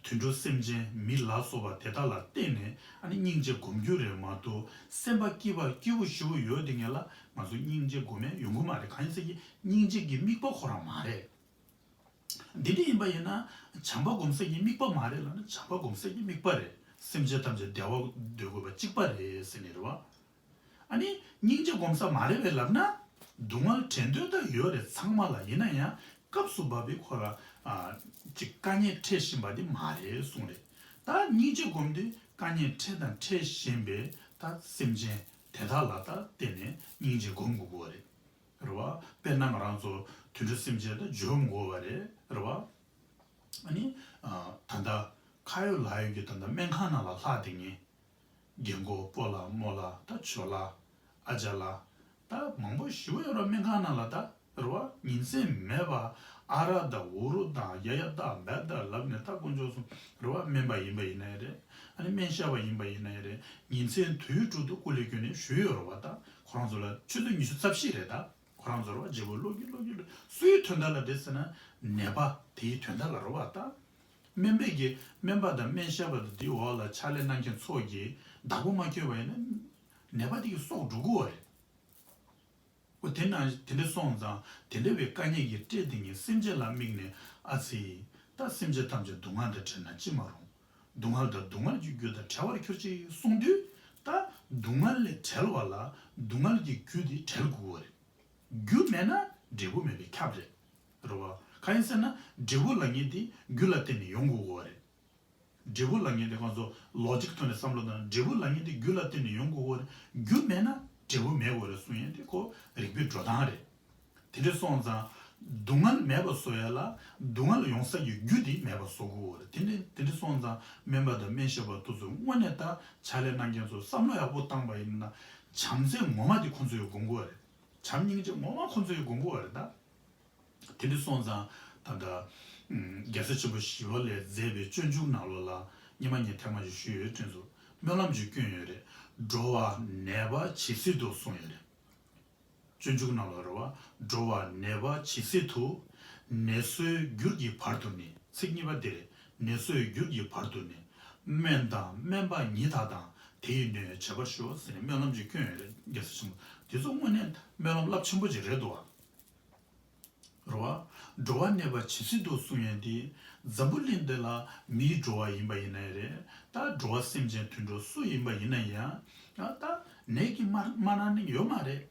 དུད་འགྲོ་སེམས་ཅན་མི་ལ་སོགས་པ་དེ་དག་ལ་བརྟེན་ནས་ཨ་ནི་སྙིང་རྗེ་སྒོམ་རྒྱུ་རེད་མ་གཏོགས་སེམས་པ་སྐྱིད་པ་སྐྱིད་པོ་ཞེ་པོ་ཡོད་དེ་ངེད་ལ་ང་ཚོ་སྙིང་རྗེ་སྒོམ་ཡ་ཡོང་གི་མ་རེད། གང་ཡིན་ཟེར་གྱི་སྙིང་རྗེ་གི་དམིགས་པ་ཁོ་རང་མ་རེད། འདི་འདྲ་ཡིན་པ་ཡིན་ན་བྱམས་པ་སྒོམ་ས་ཀྱི་དམིགས་པ་མ་རེད་ལབ་ན་བྱམས་པ་སྒོམ་ས་ཀྱི་དམིགས་པ་རེད། སེམས་ཅན་ཐམས་ཅད་བདེ་བ་འདོད་དགོས་པ་གཅིག་པ་རེད་ཟེར་ནས་རེད་བ། ཨ་ནི་སྙིང་རྗེ་སྒོམ་ས་མ་རེད་པས་ལབ་ན་སྡུག་བསྔལ་དྲན་འདོད་ད་ཡོད་རེད། ཚང་མ་ལ་ཡིན་ན་ཡང་སྐབས་སུ་བབས་པའི་ཁོ་ལ་ཨ་ཅིག་དཀའ་ངལ་འཕྲད་བཞིན་པ་འདི་མ་རེད་གསུངས་རེད། ད་སྙིང་རྗེ་སྒོམ་དུས་དཀའ་ངལ་འཕྲད་དང་འཕྲད་བཞིན་པའི་ད་སེམས་ཅན་དེ་དག་ལ་ད་བརྟེན་ནས་སྙིང་རྗེ་སྒོམ་དགོས་ཀྱི་རེད། རེད་བ། དཔེར་ན་ང་རང་ཚོ་དུད་འགྲོ་སེམས་ཅན་དང་འཇོམས་དགོས་པ་རེད། རེད་བ། ཨ་ནི་ཨ་ད་ལྟ་ཁ་ཡོད་ལག་ཡོད་ཀྱི་ད་ལྟ་སྨན་ཁང་ནང་ལ་ལྷག་བསྡད་མཁན་རྒན་གོག་སྤོ་ལགས་རྨོ་ལགས་ད་ཇོ་ལགས་ཨ་ཅག་ལགས་ད་མང་པོ་ཞེ་པོ་ཡོད་རེད་སྨན་ཁང་ནང་ལ། ད་རེད་བ། ཉིན་མཚན་མེད་པར་ཨ་ར་དང་འུ་རུ་དང་ཡ་ཡ་ད་བད་ད་ལབ་ནས་ད་དཀོན་མཆོག་གསུམ་རེད་བ། སྨན་པ་ཡིན་པ་ཡིན་ན་ཡང་རེད། ཨ་ནི་སྨན་ཞབས་པ་ཡིན་པ་ཡིན་ན་ཡང་རེད། ཉིན་མཚན་དུས་དྲུག་ཏུ་སྐུ་ལས་བསྐྱོན་ནས་བཞུགས་ཡོད་རེད་བ། ད་ཁོ་རང་ཚོ་ལ་ཆུ་ཚོད་ཉི་ཤུ་རྩ་བཞི་རེད། ད་ཁོ་རང་ཚོ་རེད་བ། བརྗེ་པོ་ལོག་རྒྱུ་ལོག་རྒྱུ་ལོག་སུའི་དོན་དག་ལ་རེད་ཟེར་ན་ནད་པ་དེའི་དོན་དག་ལ་རེད་བ། ད་སྨན་པས་ཀྱི་སྨན་པ་དང་སྨན་ཞབས་པ་དང་དེའི་འོག་ལ་ཕྱག་ལས་གནང་མཁན་ཚོ་གིས་བདག་པོ་མ་བསྐྱོད་པ་ཡིན་ན་ནད་པ་དེ་གི་སྲོག་འགྲོ་གི་ཡོད་རེད། འོ་དེ་ན་དེ་འདྲ་སོང་ཙང་དེ་འདྲ་བའི་དཀའ་ངལ་གྱིས་སྤྲད་དེ་ངས་སེམས་ཅན་ལ་དམིགས་ནས་ཨ་ཙི། ད་སེམས་ཅན་ཐམས་ཅད་སྡུག་བསྔལ་དང་བྲལ་ན་ཅི་མ་རུང་། སྡུག་བསྔལ་དང་སྡུག་བསྔལ་གྱི་རྒྱུ་དང་བྲལ་བར་གྱུར་ཅིག་གསུངས་དུས་ད་སྡུག་བསྔལ་ལས་བྲལ་བ་ལ་སྡུག་བསྔལ་གྱི་རྒྱུ་དེ་བྲལ་དགོས་པ་རེད། རྒྱུ་མེད་ན་འབྲས་བུ་མེད་པའི་ཁྱབ་རེད། རེད་བ། གང་ཡིན་ཟེར་ན་འབྲས་བུ་ལབ་མཁན་དེ་རྒྱུ་ལ་བརྟེན་ནས་ཡོང་དགོས་པ་རེད། འབྲས་བུ་ལབ་མཁན་དེ་ཁོང་ཚོ་ལོ་ཇིག་ཐོག་ནས་བསམ་བློ་བཏང་ན་འབྲས་བུ་ལབ་མཁན་དེ་རྒྱུ་ལ་བརྟེན་ནས་ཡོང་དགོས་ཀྱི་རེད། རྒྱུ་མེད་ན་འབྲས་བུ་མེད་དགོས་རེད་གསུང་ཡས་དེ་ཁོ་རིགས་པའི་འགྲོ་སྟངས་རེད། དེ་འདྲ་སོང་ཙང་སྡུག་བསྔལ་མེད་པ་བཟོ་ཡ་ལ་སྡུག་བསྔལ་ཡོང་ས་ཀྱི་རྒྱུ་དེ་མེད་པ་བཟོ་དགོས་ཀྱི་རེད། དེ་འདྲ་དེ་འདྲ་སོང་ཙང་སྨན་པ་དང་སྨན་ཞབས་པ་དེ་ཚོ་དངོས་གནས་ད་ཕྱག་ལས་གནང་མཁན་ཚོ་བསམ་བློ་ཡག་པོ་བཏང་པ་ཡིན་ན་བྱམས་བརྩེ་ངོ་མ་དེ་ཁོང་ཚོས་སྒོམ་དགོས་རེད། བྱམས་སྙིང་རྗེ་ངོ་མ་ཁོང་ཚོས་སྒོམ་དགོས་རེད་ད། དེ་འདྲ་སོང་ཙང་ད་ལྟ་རྒྱལ་སྲས་ཆེན་པོ་ཞི་བ་ལྷས་མཛད་པའི་སྤྱོད་འཇུག་ནང་ལོགས་ལ་སྔོན་མ་ངས་ཐེངས་མ་ཞིག་ཞུས་ཡོད་དྲན་སོང་། སྨོན་ལམ་ཅིག་བསྐྱོན་ཡོད་རེད། འགྲོ་བ་ནད་པ་ཇི་སྲིད་དུ་གསུངས་ཡོད་རེད། སྤྱོད་འཇུག་ནང་ལོགས་རེད་བ། འགྲོ་བ་ནད་པ་ཇི་སྲིད་དུ། ནད་གསོའི་རྒྱུར་གྱི་བར་དུ་ནི། ཚིག་གཉིས་པ་འདི་རེད། ནད་གསོའི་རྒྱུར་གྱི་བར་དུ་ནི། སྨན་དང་སྨན་པ་ཉིད་དག་དང་། དེ་ཡི་སྣོད་བྱེད་པར་ཤོག་ཟེར་ནས་སྨོན་ལམ་ཅིག་བསྐྱོན་ཡོད་རེད་རྒྱལ་སྲས་ཆེན་པོ། དེ་ཚོ་དངོས་གནས་སྨོན་ལམ་རླབས་ཆེན་པོ་ཅིག་རེད་འདུག་བ། རེད་བ། འགྲོ་བ་ནད་པ་ཇི་སྲིད་དུ་གསུང་ཡས་འདི། འཛམ་བུ་གླིང་འདི་ལ་མིའི་འགྲོ་བ་ཡིན་པ་ཡིན་ན་ཡང་རེད། ད་འགྲོ་བ་སེམས་ཅན་དུད་འགྲོ་སུ་ཡིན་པ་ཡིན་ན་ཡང་། ད་ནད་ཀྱིས་མ་མ་མནར་ནི་ཡོད་མ་རེད།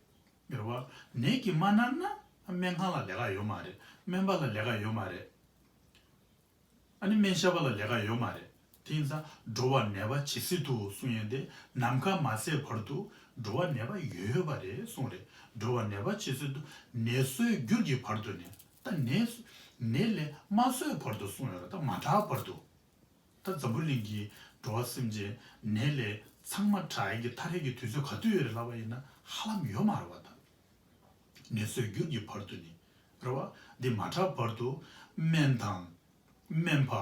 རེད་བ། ནད་ཀྱིས་མ་མནར་ན་སྨན་ཁང་ལ་ལས་ཀ་ཡོད་མ་རེད། སྨན་པ་ལ་ལས་ཀ་ཡོད་མ་རེད། ཨ་ནི་སྨན་ཞབས་པ་ལ་ལས་ཀ་ཡོད་མ་རེད། དེ་ཡིན་ཙང་འགྲོ་བ་ནད་པ་ཇི་སྲིད་དུ་གསུང་ཡས་དེ། ནམ་མཁའ་མ་ཟད་བར་དུ་འགྲོ་བ་ནད་པ་ཡོད་ཡོད་པ་རེད་གསུངས་རེད། འགྲོ་བ་ནད་པ་ཇི་སྲིད་དུ། ནད་སོས་གྱུར་གྱི་བར་དུ་ནས། ད་ནད་ནད་ལས་མ་གསོས་བར་དུ་གསུངས་ཡོད་རེད། ད་མ་དྲག་བར་དུ། ད་འཛམ་བུ་གླིང་གི་འགྲོ་བ་སེམས་ཅན་ནད་ལས་ཚང་མ་དྲག་ཡས་ཀྱི་ཐར་ཡས་ཀྱི་དུས་ཚོད་ག་དུས་ཡོད་རེད་ལབ་པ་ཡིན་ན་ཧ་ལམ་ཡོད་མ་རེད་བ། ད་ནད་སོས་གྱུར་གྱི་བར་དུ་ནི། རེད་བ། འདི་མ་དྲག་བར་དུ་སྨན་དང་། སྨན་པ།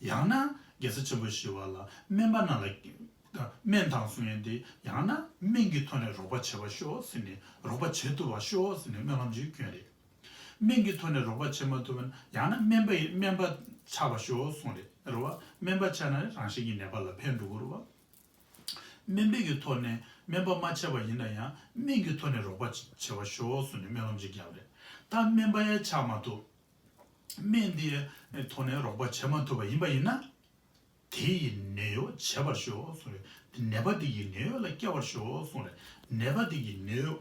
ཡང་ན་རྒྱལ་སྲས་ཆེན་པོ་ཞི་བ་ལྷ་སྨན་པ་རྣམས་ལ། སྨན་དང་གསུང་ཡས་འདི་ཡང་ན་སྨན་གྱི་ཐོག་ནས་རོགས་པ་བྱེད་པར་ཤོག་ཟེར་ནས། རོགས་པ་བྱེད་ཐུབ་པར་ཤོག་ཟེར་ནས་སྨོན་ལམ་ཅིག་བསྐྱོན་རེད། སྨན་གྱི་ཐོག་ནས་རོགས་པ་བྱེད་མ་ཐུབ་པ་ན་ཡང་ན་སྨན་པ་ཡི་སྨན་པ་ཆགས་པར་ཤོག་གསུངས་རེད། རེད་བ། སྨན་པ་ཆགས་ན་རང་བཞིན་གྱི་ནད་པ་ལ་ཕན་འགྲོ་གི་རེད་བ། སྨན་པའི་གི་ཐོག་ནས་སྨན་པ་མ་ཆགས་པ་ཡིན་ན་ཡང་སྨན་གྱི་ཐོག་ནས་རོགས་པ་བྱེད་པར་ཤོག་གསུངས་ནས་སྨོན་ལམ་ཅིག་བརྒྱབ་རེད། ད་སྨན་པ་ཡང་ཆགས་མ་ཐུབ། སྨན་དེའི་ཐོག་ནས་རོགས་པ་བྱེད་མ་ཐུབ་པ་ཡིན་པ་ཡིན་ན། དེ་ཡི་ནད་གཡོག་བྱེད་པར་ཤོག་གསུངས་རེད། དེ་ནད་པ་དེ་ཡི་ནད་གཡོག་ལ་སྐྱེ་བར་ཤོག་གསུངས་རེད། ནད་པ་དེ་ཡི་ནད་གཡོག་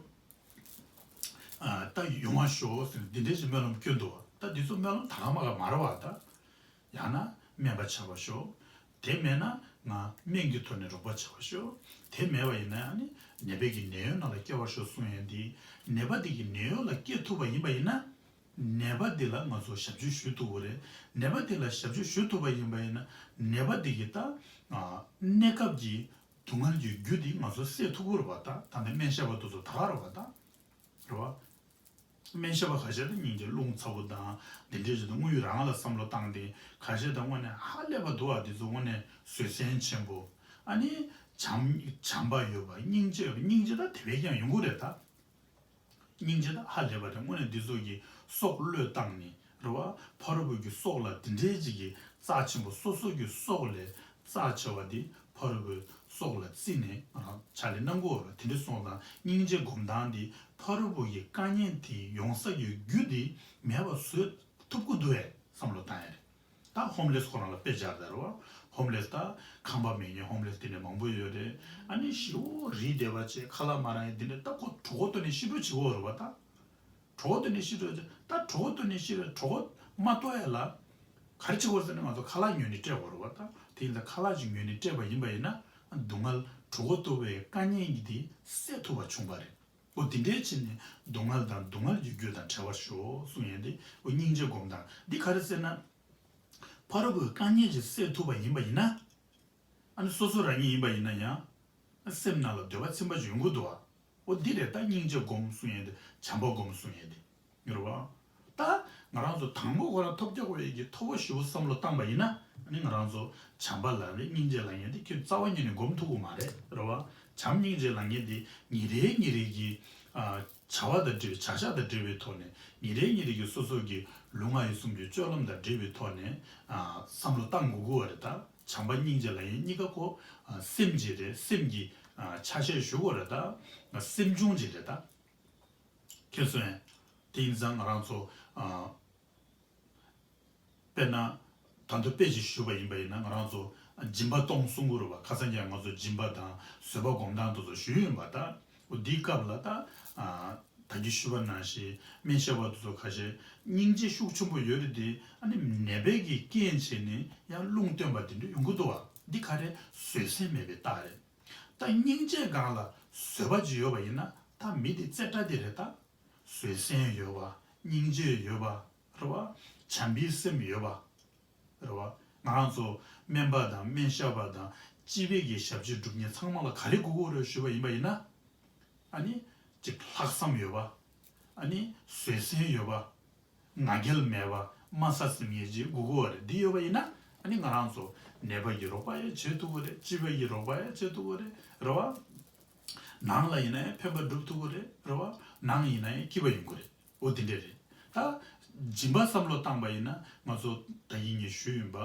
ཨ། ད་ཡོང་བར་ཤོག་ཟེར་ནས་འདི་འདྲའི་ཞིག་སྨོན་ལམ་སྐྱོན་འདུག་བ། ད་འདི་ཚོ་སྨོན་ལམ་ད་ག་མ་ག་མ་རེད་བ་ད། ཡང་ན་སྨན་པ་ཆགས་པར་ཤོག་དེ་མེད་ན་ང་སྨན་གྱི་ཐོག་ནས་རོགས་པ་བྱེད་པར་ཤོག་དེ་མེད་པ་ཡིན་ན་ནི་ནད་པའི་གི་ནད་གཡོག་ནང་ལ་སྐྱེ་བར་ཤོག་གསུང་ཡས་འདི། ནད་པ་དེ་གི་ནད་གཡོག་ལ་སྐྱེ་ཐུབ་པ་ཡིན་པ་ཡིན་ན། ནད་པ་དེ་ལ་ང་ཚོ་ཞབས་ཕྱི་ཞུ་ཐུབ་ཀྱི་རེད། ནད་པ་དེ་ལ་ཞབས་ཕྱི་ཞུ་ཐུབ་པ་ཡིན་པ་ཡིན་ན། ནད་པ་དེ་གི་ད། ཨ། གནས་སྐབས་ཀྱི་སྡུག་བསྔལ་གྱི་རྒྱུ་དེ་ང་ཚོ་སེལ་ཐུབ་ཀྱི་རེད་པ་ད། ད་ནི་སྨན་ཞབས་པ་དེ་ཚོ་ད་ག་རེད་པ་ད། རེད་པ། སྨན་ཞབས་པ་ཁ་ཤས་དེ་སྙིང་རྗེ་རླུང་ཚ་པོ་དང་འདི་འདྲའི་ཞིག་དང་དངོས་ཡོད་རང་ལ་བསམ་བློ་བཏང་སྟེ་ཁ་ཤས་དང་དངོས་གནས་ཧ་ལས་པ་འདུག་ཨ། དེ་ཚོ་དངོས་གནས་བཟོད་བསྲན་ཆེན་པོ། ཨ་ནི་བྱམས་བྱམས་པ་ཡོད་པ་སྙིང་རྗེ་ཡོད་པ་སྙིང་རྗེ་ད་དེ་བས་ཀྱང་ཡོང་གི་རེད་ད། སྙིང་རྗེ་ད་ཧ་ལས་པ་རེད། དངོས་གནས་འདི་ཚོ་གི་སྲོག་བློས་བཏང་ནས་རེད་པ། ཕ་རོལ་པོ་གི་སྲོག་ལ་འདི་འདྲའི་ཅིག་གི་རྩ་ཆེན་པོ་སོ་སོ་གི་སྲོག་ལས་རྩ་ཆེ་བ་འདི་ཕ་རོལ་པོའི་སྲོག་ལ་བརྩིས་ནས་ང་རང་ཕྱག་ལས་གནང་དགོས་པ་དེ་འདྲ་སོང་ཙང་སྙིང་རྗེ་སྒོམ་སྟངས་འདི་ཕ་རོལ་པོ་གི་དཀའ་ངལ་དེ་ཡོང་ས་ཀྱི་རྒྱུ་དེ་མེད་པ་བཟོ་ཐུབ་ཀྱི་འདུག་གས་བསམ་བློ་བཏང་ཡ་རེད། ད་ཧོམ་ལེས་ཁོ་རང་ལ་དཔེ་སྦྱར་ད་རེད་པ། ཧོམ་ལེས་ད་ཁང་པ་མེད་མཁན་ཧོམ་ལེས་དེ་འདྲ་མང་པོ་ཡོད་རེད། ཨ་ནི་ཞེ་པོ་རིགས་བདེ་བ་བྱས་ཁ་ལག་མ་རག་མཁན་དེ་འདྲ་ད་ཁོ་གྲོད་ཁོག་ལྟོགས་ནས་ཤི་འགྲོ་བྱེད་ཀྱི་ཡོད་རེད་པ་ད། གྲོད་ཁོག་ལྟོགས་ནས་ཤི་འགྲོ་བྱེད་ད་གྲོད་ཁོག་ལྟོགས་ནས་ཤི་རེད། གྲོད་ཁོག་མ་ལྟོགས་ཡ་ལ་ག་རེ་བྱེད་དགོས་ཟེར་ན་ང་ཚོ་ཁ་ལག་ཉོས་ནས་སྤྲད་དགོས་རེད་པ་ད། དེ་ཡིན་ད་ཁ་ལག་ཅིག་ཉོས་ནས་སྤྲད་པ་ཡིན་པ་ཡིན་ན་སྡུག་བསྔལ་གྲོད་ཁོག་ལྟོགས་པའི་དཀའ་ངལ་གྱི་དེ་སེལ་ཐུབ་པ་བྱུང་པ་རེད། འོ་དེ་འདྲའི་ཕྱིར་ནས་སྡུག་བསྔལ་དང་སྡུག་བསྔལ་གྱི་རྒྱུ་དང་བྲལ་བར་ཤོག་གསུང་ཡས་དེ་འོ་སྙིང་རྗེ་སྒོམ་སྟངས་འདི་ག་རེ་ཟེར་ན། ཕ་རོལ་པོའི་དཀའ་ངལ་ཅིག་སེལ་ཐུབ་པ་ཡིན་པ་ཡིན་ན། ཨ་ནི་སོ་སོ་རང་ཉིད་ཡིན་པ་ཡིན་ན་ཡང་། སེམས་ནང་ལ་འདོད་པ་ཚིམ་པ་ཅིག་ཡོང་གི་འདུག་བ། འོ་འདི་རེད་ད་སྙིང་རྗེ་སྒོམ་གསུང་ཡས་དེ་བྱམས་པ་སྒོམ་གསུང་ཡས་དེ། ཡོད་རེད་བ། ད་ང་རང་ཚོ་དང་པོ་ཁོ་རང་ཐོབ་རྒྱག་དགོས་ཡས་ཀྱི་ཐོབ་པ་ཞེ་པོ་བསམ་བློ་བཏང་པ་ཡིན་ན། ཨ་ནི་ང་རང་ཚོ་བྱམས་པ་ལབ་ནས་སྙིང་རྗེ་ལབ་མཁན་དེ་ཁྱོད་རྩ་བ་ཉིད་ནས་སྒོམ་ཐུབ་ཀྱི་མ་རེད། རེད་བ། བྱམས་སྙིང་རྗེ་ལབ་མཁན་དེ་ཉིན་རེ་ཉིན་རེ་གི་ཨ། བྱ་བ་དང་འབྲེལ་བའི་བྱ་གཞག་དང་འབྲེལ་བའི་ཐོག་ནས་ཉིན་རེ་ཉིན་རེ་གི་སོ་སོ་གི་ལུས་ངག་ཡིད་གསུམ་གྱི་སྤྱོད་ལམ་དང་འབྲེལ་བའི་ཐོག་ནས་ཨ། བསམ་བློ་བཏང་དགོས་ཀྱི་ཡོད་རེད་ད། བྱམས་པ་སྙིང་རྗེ་ལབ་མཁན་གཉིས་ཀ་ཁོ་ཨ། སེམས་ཀྱི་རེད། སེམས་ཀྱི་ཨ། ཆ་ཤས་ཞུ་དགོས་རེད་ད། སེམས་བྱུང་ཅིག་རེད་ད། མཁྱེན་སོང་ངས། དེ་ཡིན་ཙང་ང་རང་ཚོ་ཨ། དཔེར་ན། ད་དུང་དཔེ་ཅིག་ཞུས་པ་ཡིན་པ་ཡིན་ན་ང་རང་ཚོ་སྦྱིན་པ་གཏོང་གསུང་གི་རེད་པ། ཁ་སང་ཀྱང་ང་ཚོ་སྦྱིན་པ་དང་བཟོད་པ་སྒོམ་སྟངས་དེ་ཚོ་ཞུས་ཡིན་པ་ད། འོ་འདིའི་སྐབས་ལ་ད། ཨ། ད་གིན་ཞུས་པ་ནང་བཞིན་སྨན་ཞབས་པ་དེ་ཚོ་ཁ་ཤས་སྙིང་རྗེ་ཤུགས་ཆེན་པོ་ཡོད་རེད་དེ། ཨ་ནི་ནད་པའི་གི་རྐྱེན་བྱས་ནས་ཡང་རླུང་བཏོན་པ་དེ་འདྲ་ཡོང་གི་འདུག་བ། འདི་ག་རེ་བཟོད་བསྲན་མེད་པའི་རྟགས་རེད། ད་སྙིང་རྗེ་སྒང་ལ་བཟོད་པ་ཅིག་ཡོད་པ་ཡིན་ན་ད་མི་དེ་རྩེ་གྲ་དེ་རེད་ད། བཟོད་བསྲན་ཡོད་པ། སྙིང་རྗེ་ཡོད་པ། རེད་བ། བྱམས་པའི་སེམས་ཡོད་པ། རེད་བ། ང་རང་ཚོ་སྨན་པ་དང་སྨན་ཞབས་པ་དང་སྤྱི་པའི་གི་ཞབས་ཕྱི་སྒྲུབ་མཁན་ཚང་མ་ལ་ག་རེ་དགོས་ཀྱི་རེད་ཞུས་པ་ཡིན་པ་ཡིན་ན། ཨ་ནི། ཅིག་ལྷག་བསམ་ཡོད་པ། ཨ་ནི། བཟོད་བསྲན་ཡོད་པ། ང་རྒྱལ་མེད་པ། དམའ་ས་ཟིན་མཁན་ཅིག་དགོས་ཀྱི་རེད། འདི་ཡོད་པ་ཡིན་ན་ཨ་ནི་ང་རང་ཚོ་ནད་པ་གི་རོགས་པ་ཡང་བྱེད་ཐུབ་ཀྱི་རེད། སྤྱི་པ་གི་རོགས་པ་ཡང་བྱེད་ཐུབ་ཀྱི་རེད། རེད་བ། ནང་ལ་ཡིན་ན་ཡང་ཕན་པ་སྒྲུབ་ཐུབ་ཀྱི་རེད། རེད་བ། ནང་ཡིན་ན་ཡང་སྐྱིད་པ་ཡོང་གི་རེད། འོ་དེ་འདྲ་རེད། ད་སྦྱིན་པ་བསམ་བློ་བཏང་པ་ཡིན་ན་ང་ཚོ་ད་གིན་ངས་ཞུས་ཡིན་པ།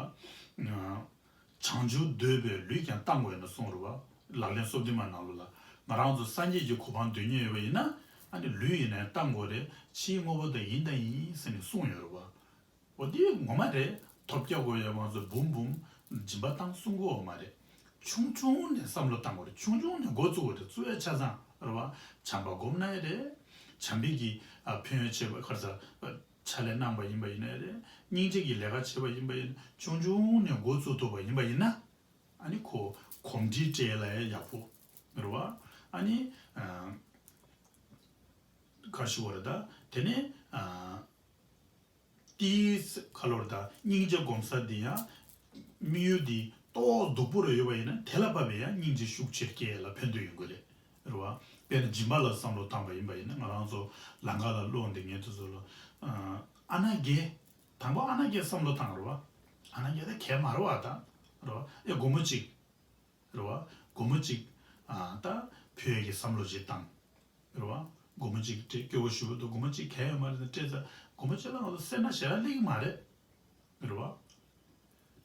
བྱང་ཆུབ་འདོད་པའི་ལུས་ཀྱང་བཏང་དགོས་ན་གསུངས་རེད་བ། ལག་ལེན་སོ་བདུན་མ་ནང་ལོགས་ལ། ང་རང་ཚོ་སངས་རྒྱས་ཀྱི་གོ་འཕང་འདོད་མཁན་ཡོད་པ་ཡིན་ན། ཨ་ནི་ལུས་ཡིན་ན་ཡང་བཏང་དགོས་རེད། ཕྱིའི་དངོས་པོ་དེ་ཡིན་དང་ཡིན་ཟེར་ནས་གསུངས་ཡོད་རེད་བ། འོ་དེ་ངོ་མ་རེད། ཐོབ་རྒྱག་དགོས་ཡ་མ་ཚོ་འབུམ་འབུམ་སྦྱིན་པ་བཏང་གསུང་གི་ཡོད་མ་རེད། ཆུང་ཆུང་ནས་བསམ་བློ་བཏང་དགོས་རེད། ཆུང་ཆུང་ནས་འགོ་བཙུགས་དགོས་རེད། བཙུགས་ཡ་ཆ་ཚང་རེད་བ། བྱམས་པ་སྒོམ་ན་ཡ་རེད། བྱམས་པའི་གི་ཨ་ཕན་ཡོན་བྱེད་པ་ག་རེ་ཟ། ཕྱག་ལས་གནང་པ་ཡིན་པ་ཡིན་ན་ཡ་རེད། སྙིང་རྗེ་གི་ལས་ཀ་བྱེད་པ་ཡིན་པ་ཡིན་ན། ཆུང་ཆུང་ནས་འགོ་བཙུགས་ཐུབ་པ་ཡིན་པ་ཡིན་ན། ཨ་ནི་ཁོ་གོམས་འདྲིས་སྤྲད་ལ་ཡ་ཡག་པོ་རེད་བ། ཨ་ནི་ཨ་ག་ཞུ་བ་རེད་ད། དེ་ནས་ཨ། དེའི་ཁ་ལོར་དང་སྙིང་རྗེ་སྒོམ་ས་འདི་ཡང་དམིགས་ཡུལ་འདི་ཏོག་སྡུག་པོ་རེ་ཡོད་པ་ཡིན་ན། དེ་ལ་བབས་པའི་ཡང་སྙིང་རྗེ་ཤུགས་ཆེར་སྐྱེད་ལ་ཕན་ཐོགས་ཡོང་གི་རེད། རེད་བ། དཔེར་ན་སྦྱིན་པ་ལ་བསམ་བློ་བཏང་པ་ཡིན་པ་ཡིན་ན། ང་རང་ཚོ་ལམ་ཁ་ལ་སློང་བསྡད་མཁན་དེ་ཚོ་ལ་ཨ་ཨ་ན་རྒས། དང་པོ་ཨ་ན་རྒས་བསམ་བློ་བཏང་རེད་བ། ཨ་ན་རྒས་ད་གས་མ་རེད་བ་ད། རེད་བ། ཨེ་སྒོར་མོ་གཅིག་རེད་བ། སྒོར་མོ་གཅིག་ཨ་ད་ཕུལ་ཡས་ཀྱི་བསམ་བློ་ཅིག་བཏང་། རེད་བ། སྒོར་མོ་གཅིག་སྤྲད། སྐྱོ་བོ་ཞུ་བ་འདུག་སྒོར་མོ་གཅིག་གས་ཡོད་མ་རེད་ཟེར་སྤྲད་ཚར། སྒོར་མོ་གཅིག་ལ་ང་ཚོ་སེར་སྣ་ཞེ་དྲག་སླེབས་ཀྱི་མ་རེད། རེད་བ།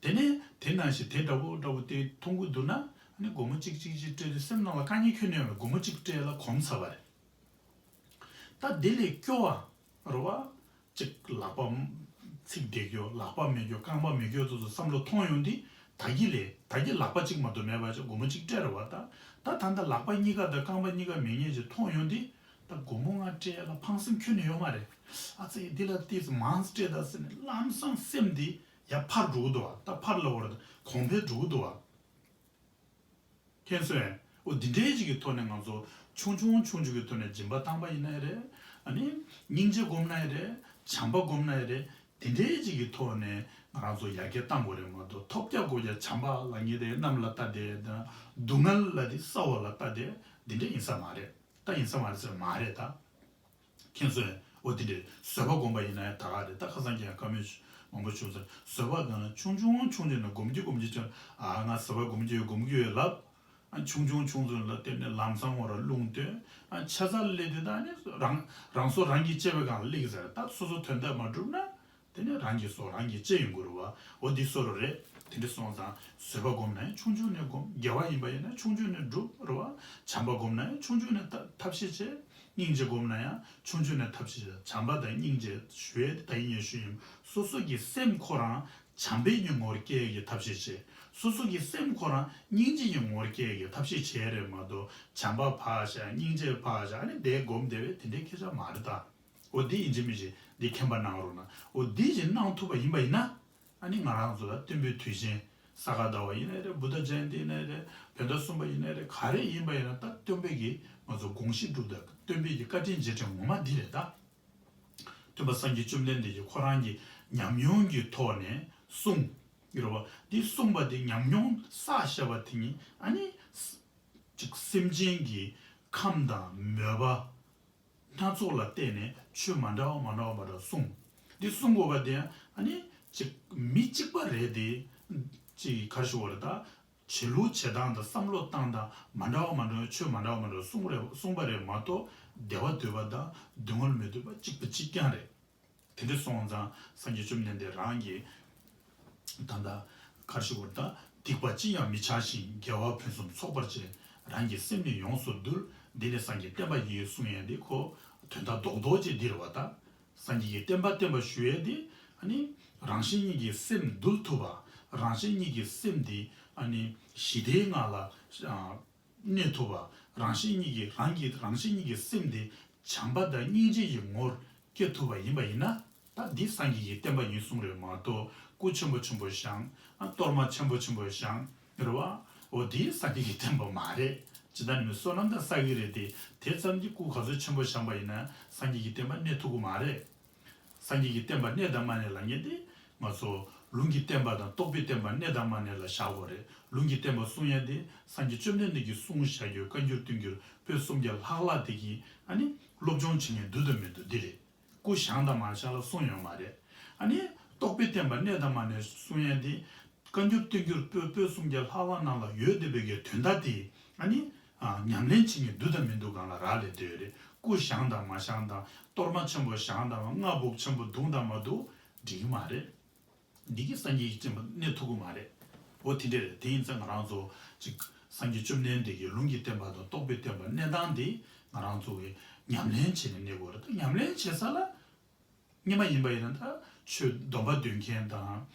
དེ་ནས་དེ་ནང་བཞིན་དེ་འདྲ་བོ་འདྲ་བོ་དེ་མཐོང་གི་འདུག་ན། ཨ་ནི་སྒོར་མོ་གཅིག་གཅིག་གཅིག་སྤྲད་དུས་སེམས་ནང་ལ་དཀའ་ངལ་ཁྱོན་ནས་ཡོད་མེད། སྒོར་མོ་གཅིག་སྤྲད་ལ་གོམས་ཚར་བ་རེད། ད་དེ་ལས་སྐྱོ་བ་རེད་བ། གཅིག་ལག་པ་ཚིགས་བསྡད་རྒྱུ། ལག་པ་མེད་རྒྱུ། རྐང་པ་མེད་རྒྱུ་དེ་ཚོ་བསམ་བློ་ཐོངས་ཡོང་དུས། ད་གིན་ལས། ད་གིན་ལག་པ་གཅིག་མ་གཏོགས་མེད་པ་ཅིག་སྒོར་མོ་གཅིག་སྤྲད་རེད་བ་ད། ད་ད་ལྟ་ལག་པ་གཉིས་ཀ་དང་རྐང་པ་གཉིས་ཀ་མེད་མཁན་ཅིག་ཐོངས་ཡོང་དུས། ད་སྒོར་མོ་ལྔ་སྤྲད་ལ་ཕངས་སེམས་ཁྱོན་ནས་ཡོད་མ་རེད། ཨ་ཙི་འདི་ལ་ཏོག་ཙམ་མང་ཙམ་སྤྲད་ད་ཟེར་ནས་ལམ་སང་སེམས་འདི་ཡར་འཕར་འགྲོ་གི་འདུག་བ། ད་འཕར་ལ་བར་གོང་འཕེལ་འགྲོ་གི་འདུག་བ། མཁྱེན་སོང་ངས། འོ་འདི་འདྲའི་ཅིག་གི་ཐོག་ནས་ང་ཚོ་ཆུང་ཆུང་ཆུང་ཆུང་གི་ཐོག་ནས་སྦྱིན་པ་བཏང་པ་ཡིན་ན་ཡང་རེད། ཨ་ནི་སྙིང་རྗེ་སྒོམ་ན་ཡང་རེད། བྱམས་པ་སྒོམ་ན་ཡང་རེད། འདི་འདྲའི་ཅིག་གི་ཐོག་ནས་ང་རང་ཚོ་ཡར་རྒྱས་བཏང་དགོས་རེད་མ་གཏོགས། ཐོབ་རྒྱག་དགོས་རྒྱག་བྱམས་པ་ལབ་མཁན་དེ་གནམ་ལ་ལྟ་བསྡད་དང་། སྡུག་བསྔལ་ལབ་དེ་ས་འོག་ལ་ལྟ་བསྡད། འདི་འདྲ་ཡིན་ས་མ་རེད། ད་ཡིན་ས་མ་རེད་ཟེར་མ་རེད་ད། མཁྱེན་སོང་ངས། འོ་དེ་འདྲའི་བཟོད་པ་སྒོམ་པ་ཡིན་ན་ཡང་ད་ག་རེད། ད་ཁ་སང་ཁྱེད་ཡང་བཀའ་མོལ་མང་པོ་བྱུང་ཟེར། བཟོད་པ་སྒོམ་ན་ཆུང་ཆུང་ཆུང་ཆུང་ནས་སྒོམ་གྱི་སྒོམ་གྱི་ཆུང་། ཨ་ང་བཟོད་པ་སྒོམ་གྱི་ཡོད་སྒོམ་གྱི་ཡོད་ལབ། ཨ་ཆུང་ཆུང་ཆུང་ཆུང་ལ་བརྟེན་ནས་ལམ་སང་བར་རླུང་བཏོན། ཨ་ཆ་ཚང་སླེབས་དུས་ད་ནི་རང་རང་སྲོག་རང་གིས་བཅད་པའི་སྒང་ལ་སླེབས་ཟེར། ད་སོ་སོ་དོན་དག་མ་འགྲུབ་ན། དེ་ནས་རང་གི་སྲོག་རང་གིས་བཅད་ཡོང་གི་རེད་བ། འོ་འདི་བཟོ་འདྲ་རེད། དེ་འདྲ་སོང་ཙང་བཟོད་པ་སྒོམ་ན་ཡང་ཆུང་ཆུང་ནས་སྒོམ། དགེ་བ་ཡིན་པ་ཡིན་ན་ཆུང་ཆུང་ནས་སྒྲུབ་རེད་བ། བྱམས་པ་སྒོམ་ན་ཡང་ཆུང་ཆུང་ནས་ཐབས་ཐབས་ཤེས་བྱེད། སྙིང་རྗེ་སྒོམ་ན་ཡང་ཆུང་ཆུང་ནས་ཐབས་ཤེས་བྱེད། བྱམས་པ་དང་སྙིང་རྗེ་ཞུ་ཡས་དེ་ད་ཡིན་ཡང་ཞུ་ཡིན། སོ་སོ་གི་སེམས་ཁོ་རང་བྱམས་པའི་གི་ངོར་སྐྱེ་ཡས་ཀྱི་ཐབས་ཤེས་བྱེད། སོ་སོ་གི་སེམས་ཁོ་རང་སྙིང་རྗེ་གི་ངོར་སྐྱེ་ཡས་ཀྱི་ཐབས་ཤེས་བྱེད་རེད་མ་གཏོགས། བྱམས་པ་ཕར་བཞག་སྙིང་རྗེ་ཕར་བཞག་ཨ་ནི་དེ་སྒོམ་བསྡད་པས་དེ་འདྲའི་སྐད་ཆ་མ་རེད་ད། འོ་འདི་ཡིན་གཅིག་མིན་གཅིག་འདི་མཁྱེན་པ་གནང་རོགས་གནང་། འོ་འདི་བཞིན་གནང་ཐུབ་པ་ཡིན་པ་ཡིན་ན། ཨ་ནི་ང་རང་ཚོ་ལ་སྟོན་པའི་དུས་ཆེན་ས་ག་ཟླ་བ་ཡིན་ནའི་རེད། བུདྡྷ་ཇ་ཡན་ཏི་ཡིན་ནའི་རེད། བོད་ཟླ་གསུམ་པ་ཡིན་ནའི་རེད། ག་རེ་ཡིན་པ་ཡིན་ན་ད་སྟོན་པའི་གི་ང་ཚོ་དགོངས་གཞི་སྒྲུབ་དང་། སྟོན་པའི་གི་བཀའ་དྲིན་རྗེས་དྲན་ངོ་མ་འདི་རེད་ད། སྟོན་པ་སངས་རྒྱས་བཅོམ་ལྡན་འདས་ཀྱིས་ཁོ་རང་གི་ཉམས་མྱོང་གི་ཐོག་ནས་གསུངས་ཡོད་རེད་བ། འདི་གསུངས་པ་དེ་ཉམས་མྱོང་བསགས་བཞག་པ་དེ་ཉིད་ཨ་ནི་ཅིག་སེམས་ཅན་གྱི་ཁམས་དང་མོས་པ་སྣ་ཚོགས་ལ་བརྟེན་ནས་ཆོས་མ་འདྲ་བ་མ་འདྲ་བ་མ་འདྲ་བ་གསུངས། འདི་གསུང་དགོས་པ་དེ་ཨ་ནི་ཅིག་མི་གཅིག་པ་རེད་དེ། ཅིག་ག་རེ་ཞུ་དགོས་རེད་ད། བྱེད་ལུགས་བྱེད་སྟངས་དང་བསམ་བློ་བཏང་སྟངས་མ་འདྲ་བ་མ་འདྲ་བ། ཆོས་མ་འདྲ་བ་མ་འདྲ་བ་གསུང་རེད་གསུངས་པ་རེད་མ་གཏོགས། བདེ་བ་འདོད་པ་དང་སྡུག་བསྔལ་མི་འདོད་པ་གཅིག་པ་གཅིག་རྐྱང་རེད། དེ་འདྲ་སོང་ཙང་སངས་རྒྱས་བཅོམ་ལྡན་འདས་རང་གིས་ད་ལྟ་ག་རེ་ཞུ་དགོས་རེད་ད། སྡིག་པ་ཅི་ཡང་མི་བྱ་ཞིང་། དགེ་བ་ཕུན་སུམ་ཚོགས་པར་སྤྱད། རང་གི་སེམས་ནི་ཡོངས་སུ་འདུལ། འདི་ནི་སངས་རྒྱས་བསྟན་པ་ཡིན། གསུང་ཡས་འདི་ཁོ་དོན་དག་རྡོག་རྡོག་ཅིག་འདི་རེད་བ་ད། སངས་རྒྱས་ཀྱི་བསྟན་པ་བསྟན་པ་ཞུ་ཡས་དེ་ཨ་ནི་རང་གཞན་གཉིས་ཀྱི་སེམས་འདུལ་ཐུབ་པ། རང་གཞན་གཉིས་ཀྱི་སེམས་དེ་ཨ་ནི་ཞི་བདེའི་ངང་ལ་ཨ་གནས་ཐུབ་པ། རང་གཞན་གཉིས་ཀྱི་རང་གི་རང་གཞན་གཉིས་ཀྱི་སེམས་དེ་བྱམས་པ་དང་སྙིང་རྗེ་ཡི་ངོར་སྐྱེ་ཐུབ་པ་ཡིན་པ་ཡིན་ན། ད་འདི་སངས་རྒྱས་ཀྱི་བསྟན་པ་ཡིན་གསུང་རེད་མ་གཏོགས། སྐུ་ཆེན་པོ་ཆེན་པོ་བཞེངས། ཨ་གཏོར་མ་ཆེན་པོ་ཆེན་པོ་བཞེངས་རེད་བ། འོ་དེ་སངས་རྒྱས་ཀྱི་བསྟན་པ་མ་རེད། ཇི་ལྟར་ནི་མི་བསོད་ནམས་དང་བསགས་ཀྱི་རེད་དེ། དེ་ཙམ་གྱིས་སྐུ་ག་ཚོད་ཆེན་པོ་བཞེངས་པ་ཡིན་ན་སངས་རྒྱས་ཀྱི་བསྟན་པ་གནས་ཐུབ་ཀྱི་མ་རེད། སངས་རྒྱས་ཀྱི་བསྟན་པ་གནས་དང་མ་གནས་ལབ་མཁན་དེ་ང་ཚོ་ལུང་གི་བསྟན་པ་དང་རྟོགས་པའི་བསྟན་པ་གནས་དང་མ་གནས་ལ་བཞག་དགོས་རེད། ལུང་གི་བསྟན་པ་གསུང་ཡ་དེ་སངས་རྒྱས་བཅོམ་ལྡན་འདས་ཀྱིས་གསུངས་བཞག་རྒྱུ་བཀའ་འགྱུར་བསྟན་འགྱུར་པོད་སུམ་བརྒྱ་ལྷག་ལྷག་དེ་གི་ཨ་ནི་སློབ་སྦྱོང་བྱེད་མཁན་འདུག་དང་མི་འདུག་འདི་རེད། སྐུ་བཞེངས་དང་མ་བཞེངས་ལ་གསུངས་ཡོད་མ་རེད། ཨ་ནི་རྟོགས་པའི་བསྟན་པ་གནས་དང་མ་གནས་གསུང་ཡ་དེ་བཀའ་འགྱུར་བསྟན་འགྱུར་པོད་པོད་སུམ་བརྒྱ་ལྷག་ལྷག་ནང་ལ་ཡོད་བསྡད་པའི་གི་དོན་དག་དེ་ཨ་ནི་ཨ་ཉམས་ལེན་བྱེད་མཁན་འདུག་དང་མི་འདུག་སྒང་ལ་རག་ལས་བསྡད་ཡོད་རེད། སྐུ་བཞེངས་དང་མ་བཞེངས་དང་། གཏོར་མ་ཆེན་པོ་བཞེངས་དང་། རྔ་སྦུག་ཆེན་པོ་བརྡུངས་དང་མ་བརྡུངས་འགྲིག་གི་མ་རེད། འདི་གིས་སངས་རྒྱས་ཀྱི་བསྟན་པ་གནས་ཐུབ་ཀྱི་མ་རེད། འོ་དེ་འདྲ་རེད། དེ་ཡིན་ཙང་ང་རང་ཚོ་ཅིག་སངས་རྒྱས་བཅོམ་ལྡན་འདས་ཀྱི་ལུང་གི་བསྟན་པ་དང་རྟོགས་པའི་བསྟན་པ་གནས་སྟངས་དེ་ང་རང་ཚོ་གི་ ཉམས་ལེན་བྱས་ནས་གནས་དགོས་རེད། ད་ཉམས་ལེན་བྱེད་ས་ལ་སྔོན་མ་ཡིན་པ་ཡིན་ན་ད་ཆོས་སྡོམ་པ་འདོན་མཁན་དང་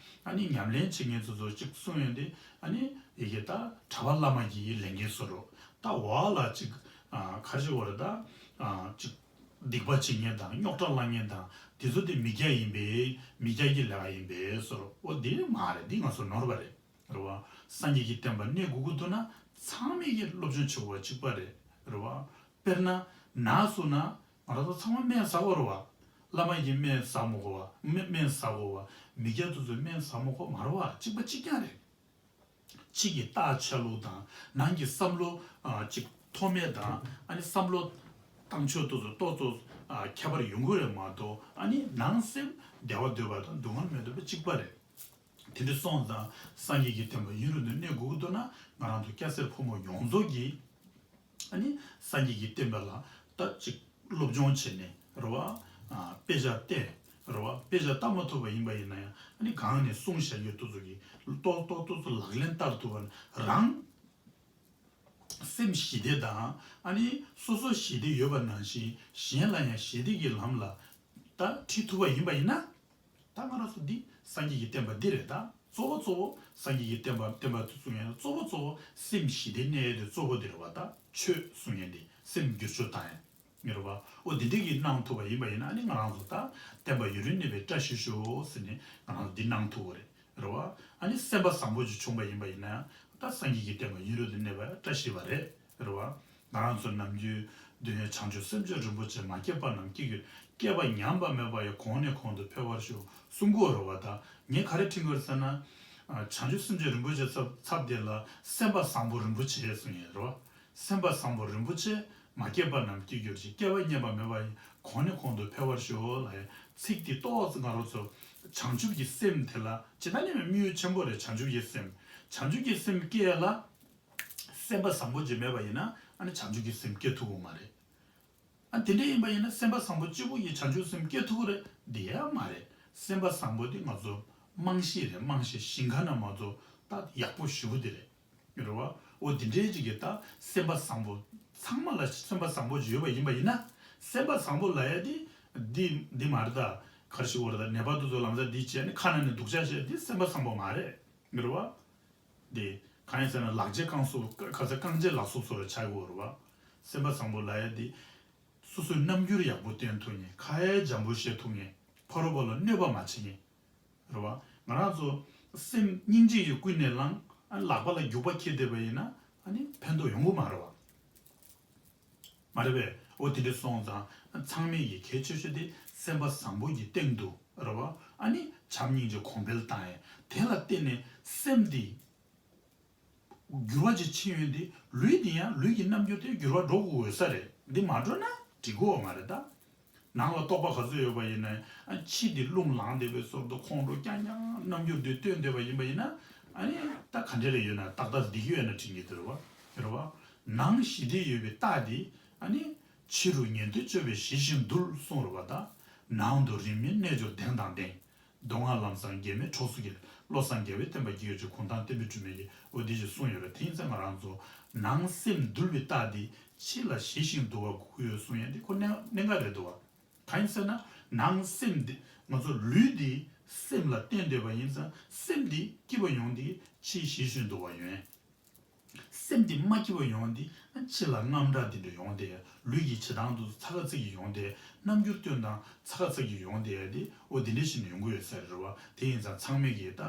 ཨ་ནི་ཉམས་ལེན་བྱེད་མཁན་ཚོ་ཚོ་གཅིག་གསུང་ཡོང་དུས་ཨ་ནི་ཡི་གེ་ད་གྲྭ་པ་བླ་མ་གི་ལས་འགན་བཟོ་རོགས། ད་འོག་ལ་གཅིག་ཨ་ག་རེ་ཞིག་འོ་རེད། ད་ཨ་གཅིག་སྡིག་པ་བྱེད་མཁན་དང་རྙོག་དྲ་བསླང་མཁན་དང་དེ་ཚོ་དེ་མི་སྐྱ་ཡིན་པས་མི་སྐྱ་གི་ལས་ཀ་ཡིན་པས་བཟོ་རོགས། འོ་དེ་མ་རེད། འདི་ང་ཚོ་ནོར་བ་རེད། རེད་བ། སངས་རྒྱས་ཀྱི་བསྟན་པ་གནས་དགོས་ཀྱི་འདུག་ན་ཚང་མས་ཀྱི་སློབ་སྦྱོང་བྱེད་དགོས་པ་གཅིག་པ་རེད། རེད་བ། དཔེར་ན་ན་སོང་ན་ང་རང་ཚོ་ཚང་མ་སྨན་ཟ་དགོས་རེད་བ། བླ་མ་ཡིས་སྨན་ཟ་མི་དགོས་བ། སྨན་སྨན་ཟ་དགོས་བ། མི་སྐྱ་དེ་ཚོས་སྨན་ཟ་མི་དགོས་མ་རེད་བ། གཅིག་པ་གཅིག་རྐྱང་རེད། ཕྱི་གི་རྟགས་ཆ་ལུགས་དང་ནང་གི་བསམ་བློ་ཨ་གཅིག་མཐོ་དམན་དང་ཨ་ནི་བསམ་བློ་བཏང་ཕྱོགས་དེ་ཚོ་ཏོག་ཙམ་ཨ་ཁྱད་པར་ཡོང་གི་རེད་མ་གཏོགས་ཨ་ནི་ནང་སེམས་བདེ་བ་འདོད་པ་དང་སྡུག་བསྔལ་མི་འདོད་པ་གཅིག་པ་རེད། དེ་འདྲ་སོང་ཙང་སངས་རྒྱས་ཀྱི་བསྟན་པ་ཡུན་རིང་དུ་གནས་དགོས་ཀྱི་འདུག་ན་ང་རང་ཚོ་སྐྱ་སེར་ཕོ་མོ་ཡོངས་རྫོགས་ཀྱིས་ཨ་ནི་སངས་རྒྱས་ཀྱི་བསྟན་པ་ལ་ད་ཅིག་སློབ་སྦྱོང་བྱས་ནས་རེད་བ། ཨ་དཔེ་ཆ་བལྟས་རེད་བ། དཔེ་ཆ་ལྟ་མ་ཐུབ་པ་ཡིན་པ་ཡིན་ན་ཡང་ཨ་ནི་གང་ནས་གསུངས་བཞག་ཡོད་དུ་ཚོ་གི་ཏོག་ཏོག་ཏོག་ཏོག་ལག་ལེན་བསྟར་ཐུབ་པ་ནི་རང་སེམས་ཞི་བདེ་དང་ཨ་ནི་སོ་སོ་ཞི་བདེ་ཡོད་པ་ནང་བཞིན་གཞན་ལ་ཡང་ཞི་བདེ་གི་ལམ་ལ་ད་ཁྲིད་ཐུབ་པ་ཡིན་པ་ཡིན་ན། ད་ང་རང་ཚོ་འདི་སངས་རྒྱས་ཀྱི་བསྟན་པ་འདི་རེད། ད་གཙོ་བོ་གཙོ་བོ་སངས་རྒྱས་ཀྱི་བསྟན་པ་བསྟན་པ་དེ་གསུང་ཡས་ན་གཙོ་བོ་གཙོ་བོ་སེམས་ཞི་བདེ་གནས་ཡས་དེ་གཙོ་བོ་དེ་རེད་བ། ད་ཆོས་གསུང་ཡས་འདི་སེམས་བསྒྱུར་བཅོས་བཏང་ཡས་རེད་བ། འོ་འདི་འདྲས་ཀྱི་གནང་ཐུབ་པ་ཡིན་པ་ཡིན་ན་ཨ་ནི་ང་རང་ཚོ་ད་བསྟན་པ་ཡུན་རིང་གནས་པའི་བཀྲ་ཤིས་ཤོག་ཟེར་ནས་ང་རང་ཚོ་འདི་གནང་ཐུབ་པ་རེད། རེད་བ། ཨ་ནི་སེམས་པ་བཟང་པོ་ཅིག་བྱུང་པ་ཡིན་པ་ཡིན་ན་ད་སངས་རྒྱས་ཀྱི་བསྟན་པ་ཡུན་རིང་དུ་གནས་པ་བཀྲ་ཤིས་པ་རེད། རེད་བ། ང་རང་ཚོ་ནམ་རྒྱུན་འདོན་ཡས་བྱང་ཆུབ་སེམས་མཆོག་རིན་པོ་ཆེ་མ་སྐྱེས་པ་རྣམས་སྐྱེ་གྱུར། སྐྱེས་པ་ཉམས་པ་མེད་པ་ཡི། གོང་ནས་གོང་དུ་འཕེལ་བར་ཤོག་གསུང་གི་ཡོད་རེད་བ། ད་ངས་ག་རེ་དྲན་གྱི་ཡོད་ཟེར་ན། ཨ་བྱང་ཆུབ་སེམས་མཆོག་རིན་པོ་ཆེ་ཚབ་ཚབ་དེ་ལ་སེམས་པ་བཟང་པོ་རིན་པོ་ཆེ་གསུང་ཡས་རེད་བ། སེམས་པ་བཟང་པོ་རིན་པོ་ཆེ་མ་སྐྱེས་པ་རྣམས་སྐྱེ་གྱུར་ཅིག་སྐྱེས་པ་ཉམས་པ་མེད་པ་ཡི། གོང་ནས་གོང་དུ་འཕེལ་བར་ཤོག་ལབ་ཡས་ཚིག་དེ་ཏོག་ཙམ་ང་རང་ཚོ་བྱང་ཆུབ་ཀྱི་སེམས་དེ་ལ་ཇི་ལྟར་ནས་དམིགས་ཡུལ་ཆེན་པོ་རེད། བྱང་ཆུབ་ཀྱི་སེམས། བྱང་ཆུབ་ཀྱི་སེམས་སྐྱེ་ལ། སེམས་པ་བཟང་པོ་ཅིག་མེད་པ་ཡིན་ན་ཨ་ནི་བྱང་ཆུབ་ཀྱི་སེམས་སྐྱེ་ཐུབ་ཀྱི་མ་རེད། ཨ་དེ་འདྲ་ཡིན་པ་ཡིན་ན་སེམས་པ་བཟང་པོ་གཅིག་པུ་ཡིས་བྱང་ཆུབ་སེམས་སྐྱེ་ཐུབ་ཀྱི་རེད། དེ་ཡང་མ་རེད། སེམས་པ་བཟང་པོ་དེ་ང་ཚོ་རྨང་གཞི་རེད། རྨང་གཞི་ཞིང་ཁ་ན་མ་གཏོགས་ད་ཡག་པོ་ཞེ་པོ་དེ་རེད། རེད་བ། འོ་དེ་འདྲའི་ཅིག་གིས་ད་སེམས་པ་བཟང་པོ་ཚང་མ་ལ་སེམས་པ་བཟང་པོ་ཅིག་ཡོད་པ་ཡིན་པ་ཡིན་ན་སེམས་པ་བཟང་པོ་ལབ་ཡ་དེ་འདི་འདི་མ་རེད། ད་ག་རེ་ཞིག་འོ་རེད། ད་ནད་པ་དེ་ཚོ་ལམ་སང་འདི་བྱས་ནས་ཁ་ན་ནས་སྡུག་ཅག་བྱས་དེ་སེམས་པ་བཟང་པོ་མ་རེད། རེད་བ། དེ་གང་ཡིན་ཟེར་ན་ལག་རྗེས་རྐང་སོགས་ག་ཚད་རྐང་རྗེས་ལག་སོགས་སོགས་ལ་ཆགས་ཡོད་རེད་བ། སེམས་པ་བཟང་པོ་ལབ་ཡ་དེ་སོ་སོའི་རྣམ་འགྱུར་ཡག་པོ་སྟོན་ཐུབ་མཁན། ཁ་ཡ་འཇམ་པོ་བཤད་ཐུབ་མཁན། ཕ་རོལ་པོ་ལ་གནོད་པ་མ་བྱེད་མཁན། རེད་བ། ང་རང་ཚོ་སེམས་སྙིང་རྗེ་ཡིས་ཀུན་ནས་བསླངས། ཨ་ནི་ལག་པ་ལ་རྒྱུག་པ་འཁྱེར་བསྡད་པ་ཡིན་ན་ཨ་ནི་ཕན་ཐོགས་ཡོང་གི་མ་རེད་བ། མ་རེད་པས། འོ་དེ་འདྲ་སོང་ཙང་ཚང་མས་ཀྱི་གལ་ཆེ་ཤོས་དེ་སེམས་པ་བཟང་པོ་གི་སྟེང་དུ་རེད་བ། ཨ་ནི་བྱམས་སྙིང་རྗེ་གོང་འཕེལ་བཏང་ཡས་དེ་ལ་བརྟེན་ནས་སེམས་འདི་འགྱུར་བ་ཅིག་ཕྱིན་ཡོང་དུས་ལུས་འདི་ཡང་ལུས་ཀྱི་རྣམ་འགྱུར་དེ་འགྱུར་བ་འགྲོ་དགོས་ས་རེད། འདི་མ་འགྲོ་ན་འགྲིག་གི་ཡོད་མ་རེད་ད། ནང་ལ་རྟོག་པ་ག་ཚོད་ཡོད་པ་ཡིན་ན་ཡང་ཕྱི་འདི་རླུང་ལངས་བསྡད་པའི་ཚུལ་དུ་ཁོང་ཁྲོ་རྐྱང་རྐྱང་རྣམ་འགྱུར་འདི་སྟོན་བསྡད་པ་ཡིན་པ་ཡིན་ན་ཨ་ནི་ད་ག་འདྲ་རེ་ཡོད་ན་ཏག་ཏག་བསྡད་ཀྱི་ཡོད་ན་དྲན་གྱི་འདུག་རེད་བ། རེད་བ། ནང་ཞི་བདེ་ཡོད་པའི་རྟགས་འདི་ཨ་ནི་ཕྱི་རུ་ཉེར་འདོད་སྤྱོད་པས་ཞི་ཞིང་དུལ་གསུངས་རེད་བ། ད་ནང་དུ་རིས་མེད་རྣལ་འབྱོར་གདེང་དང་ལྡན། མདོ་སྔགས་ལམ་བཟང་འགལ་མེད་གྲོགས་སུ་འགལ། བློ་བཟང་རྒྱལ་བའི་བསྟན་པ་རྒྱས་གྱུར་ཅིག་གུང་ཐང་བསྟན་པའི་སྒྲོན་མེ་ཡིས། འོ་འདི་ཞིག་གསུངས་ཡོད་རེད། དེ་ཡིན་ཙང་ང་རང་ཚོ་ནང་སེམས་འདུལ་བའི་རྟགས་འདི་ཕྱི་ལ་ཞི་ཞིང་དུལ་བ་དགོས་ཀྱི་ཡོད་གསུང་ཡས་འདི་ཁོ་གནད་གནད་འགག་རེད་འདུག་བ། གང་ཡིན་ཟེར་ན་ནང་སེམས་འདི་ང་ཚོ་ལུས་འདི་སེམས་ལ་བརྟེན་བསྡད་པ་ཡིན་ཙང་སེམས་འདི་སྐྱིད་པ་ཡོང་འདི་ཕྱི་ཞི་ཞིང་དུལ་བ་ཡོང་། སེམས་འདི་མ་སྐྱིད་པ་ཡོང་འདི་ཕྱི་ལ་དངངས་སྐྲག་འདི་འདྲ་ཡོང་སྟེ་ལུས་ཀྱི་བྱེད་སྟངས་དུ་ཚ་ག་ཚ་གི་ཡོང་སྟེ་རྣམ་འགྱུར་སྟོན་སྟངས་ཚ་ག་ཚ་གི་ཡོང་སྟེ་ཡ་དེ་འོ་འདི་འདྲ་ཞིག་ནས་ཡོང་གི་ཡོད་ས་རེད་བ། དེ་ཡིན་ཙང་ཚང་མས་ཀྱིས་ད་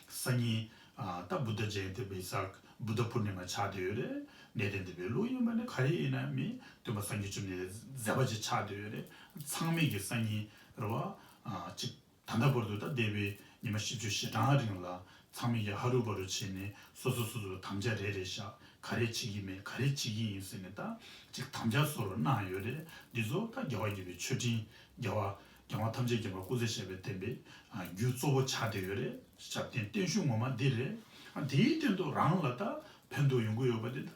སང་ཉིན་ཨ་ད་བུདྡྷ་ཇ་ཡན་ཏི་བེ་སག་བུདྡྷ་པུར་ནི་མ་ཆགས་བསྡད་ཡོད་རེད། གནས་བརྟན་སྡེ་པའི་ལུགས་ཡིན་པ་ནི་ག་རེ་ཡིན་ན་མི་སྟོན་པ་སངས་རྒྱས་བཅོམ་ལྡན་འདས་མཛད་པ་ཅིག་ཆགས་བསྡད་ཡོད་རེད། ཚང་མས་ཀྱིས་སང་ཉིན་རེད་བ་ཨ་ཅིག་ད་ལྟ་བར་དུ་ད་འདས་པའི་ཉི་མ་བཞི་བཅུ་ཞེ་གྲངས་རིང་ལ་ཚང་མས་ཀྱིས་ཧ་རུ་བ་རུ་བྱས་ནས་སོ་སོ་སོ་སོ་དམ་བཅའ་རེ་རེ་བཞག་ག་རེ་བྱེད་ཀྱི་མེད་ག་རེ་བྱེད་ཀྱི་ཡིན་ཟེར་ནས་ད་ཅིག་དམ་བཅའ་བཟོ་རོགས་གནང་ཡོད་རེད། འདི་ཚོ་ད་རྒྱལ་བ་དགྱེས་པའི་མཆོད་སྤྲིན་རྒྱལ་བ་རྒྱལ་དབང་ཐམས་ཅད་མཁྱེན་པ་སྐུ་ཚེ་ཞབས་པད་བརྟན་པའི་རྒྱུ་གཙོ་བོ་ཆགས་བསྡད་ཡོད་རེད། ཞབས་བརྟན་བརྟན་བཞུགས་ངོ་མ་འདི་རེད། དེའི་སྟེང་དུ་རང་ལ་ད་ཕན་ཐོགས་ཡོང་གི་ཡོད་པ་འདི་ད་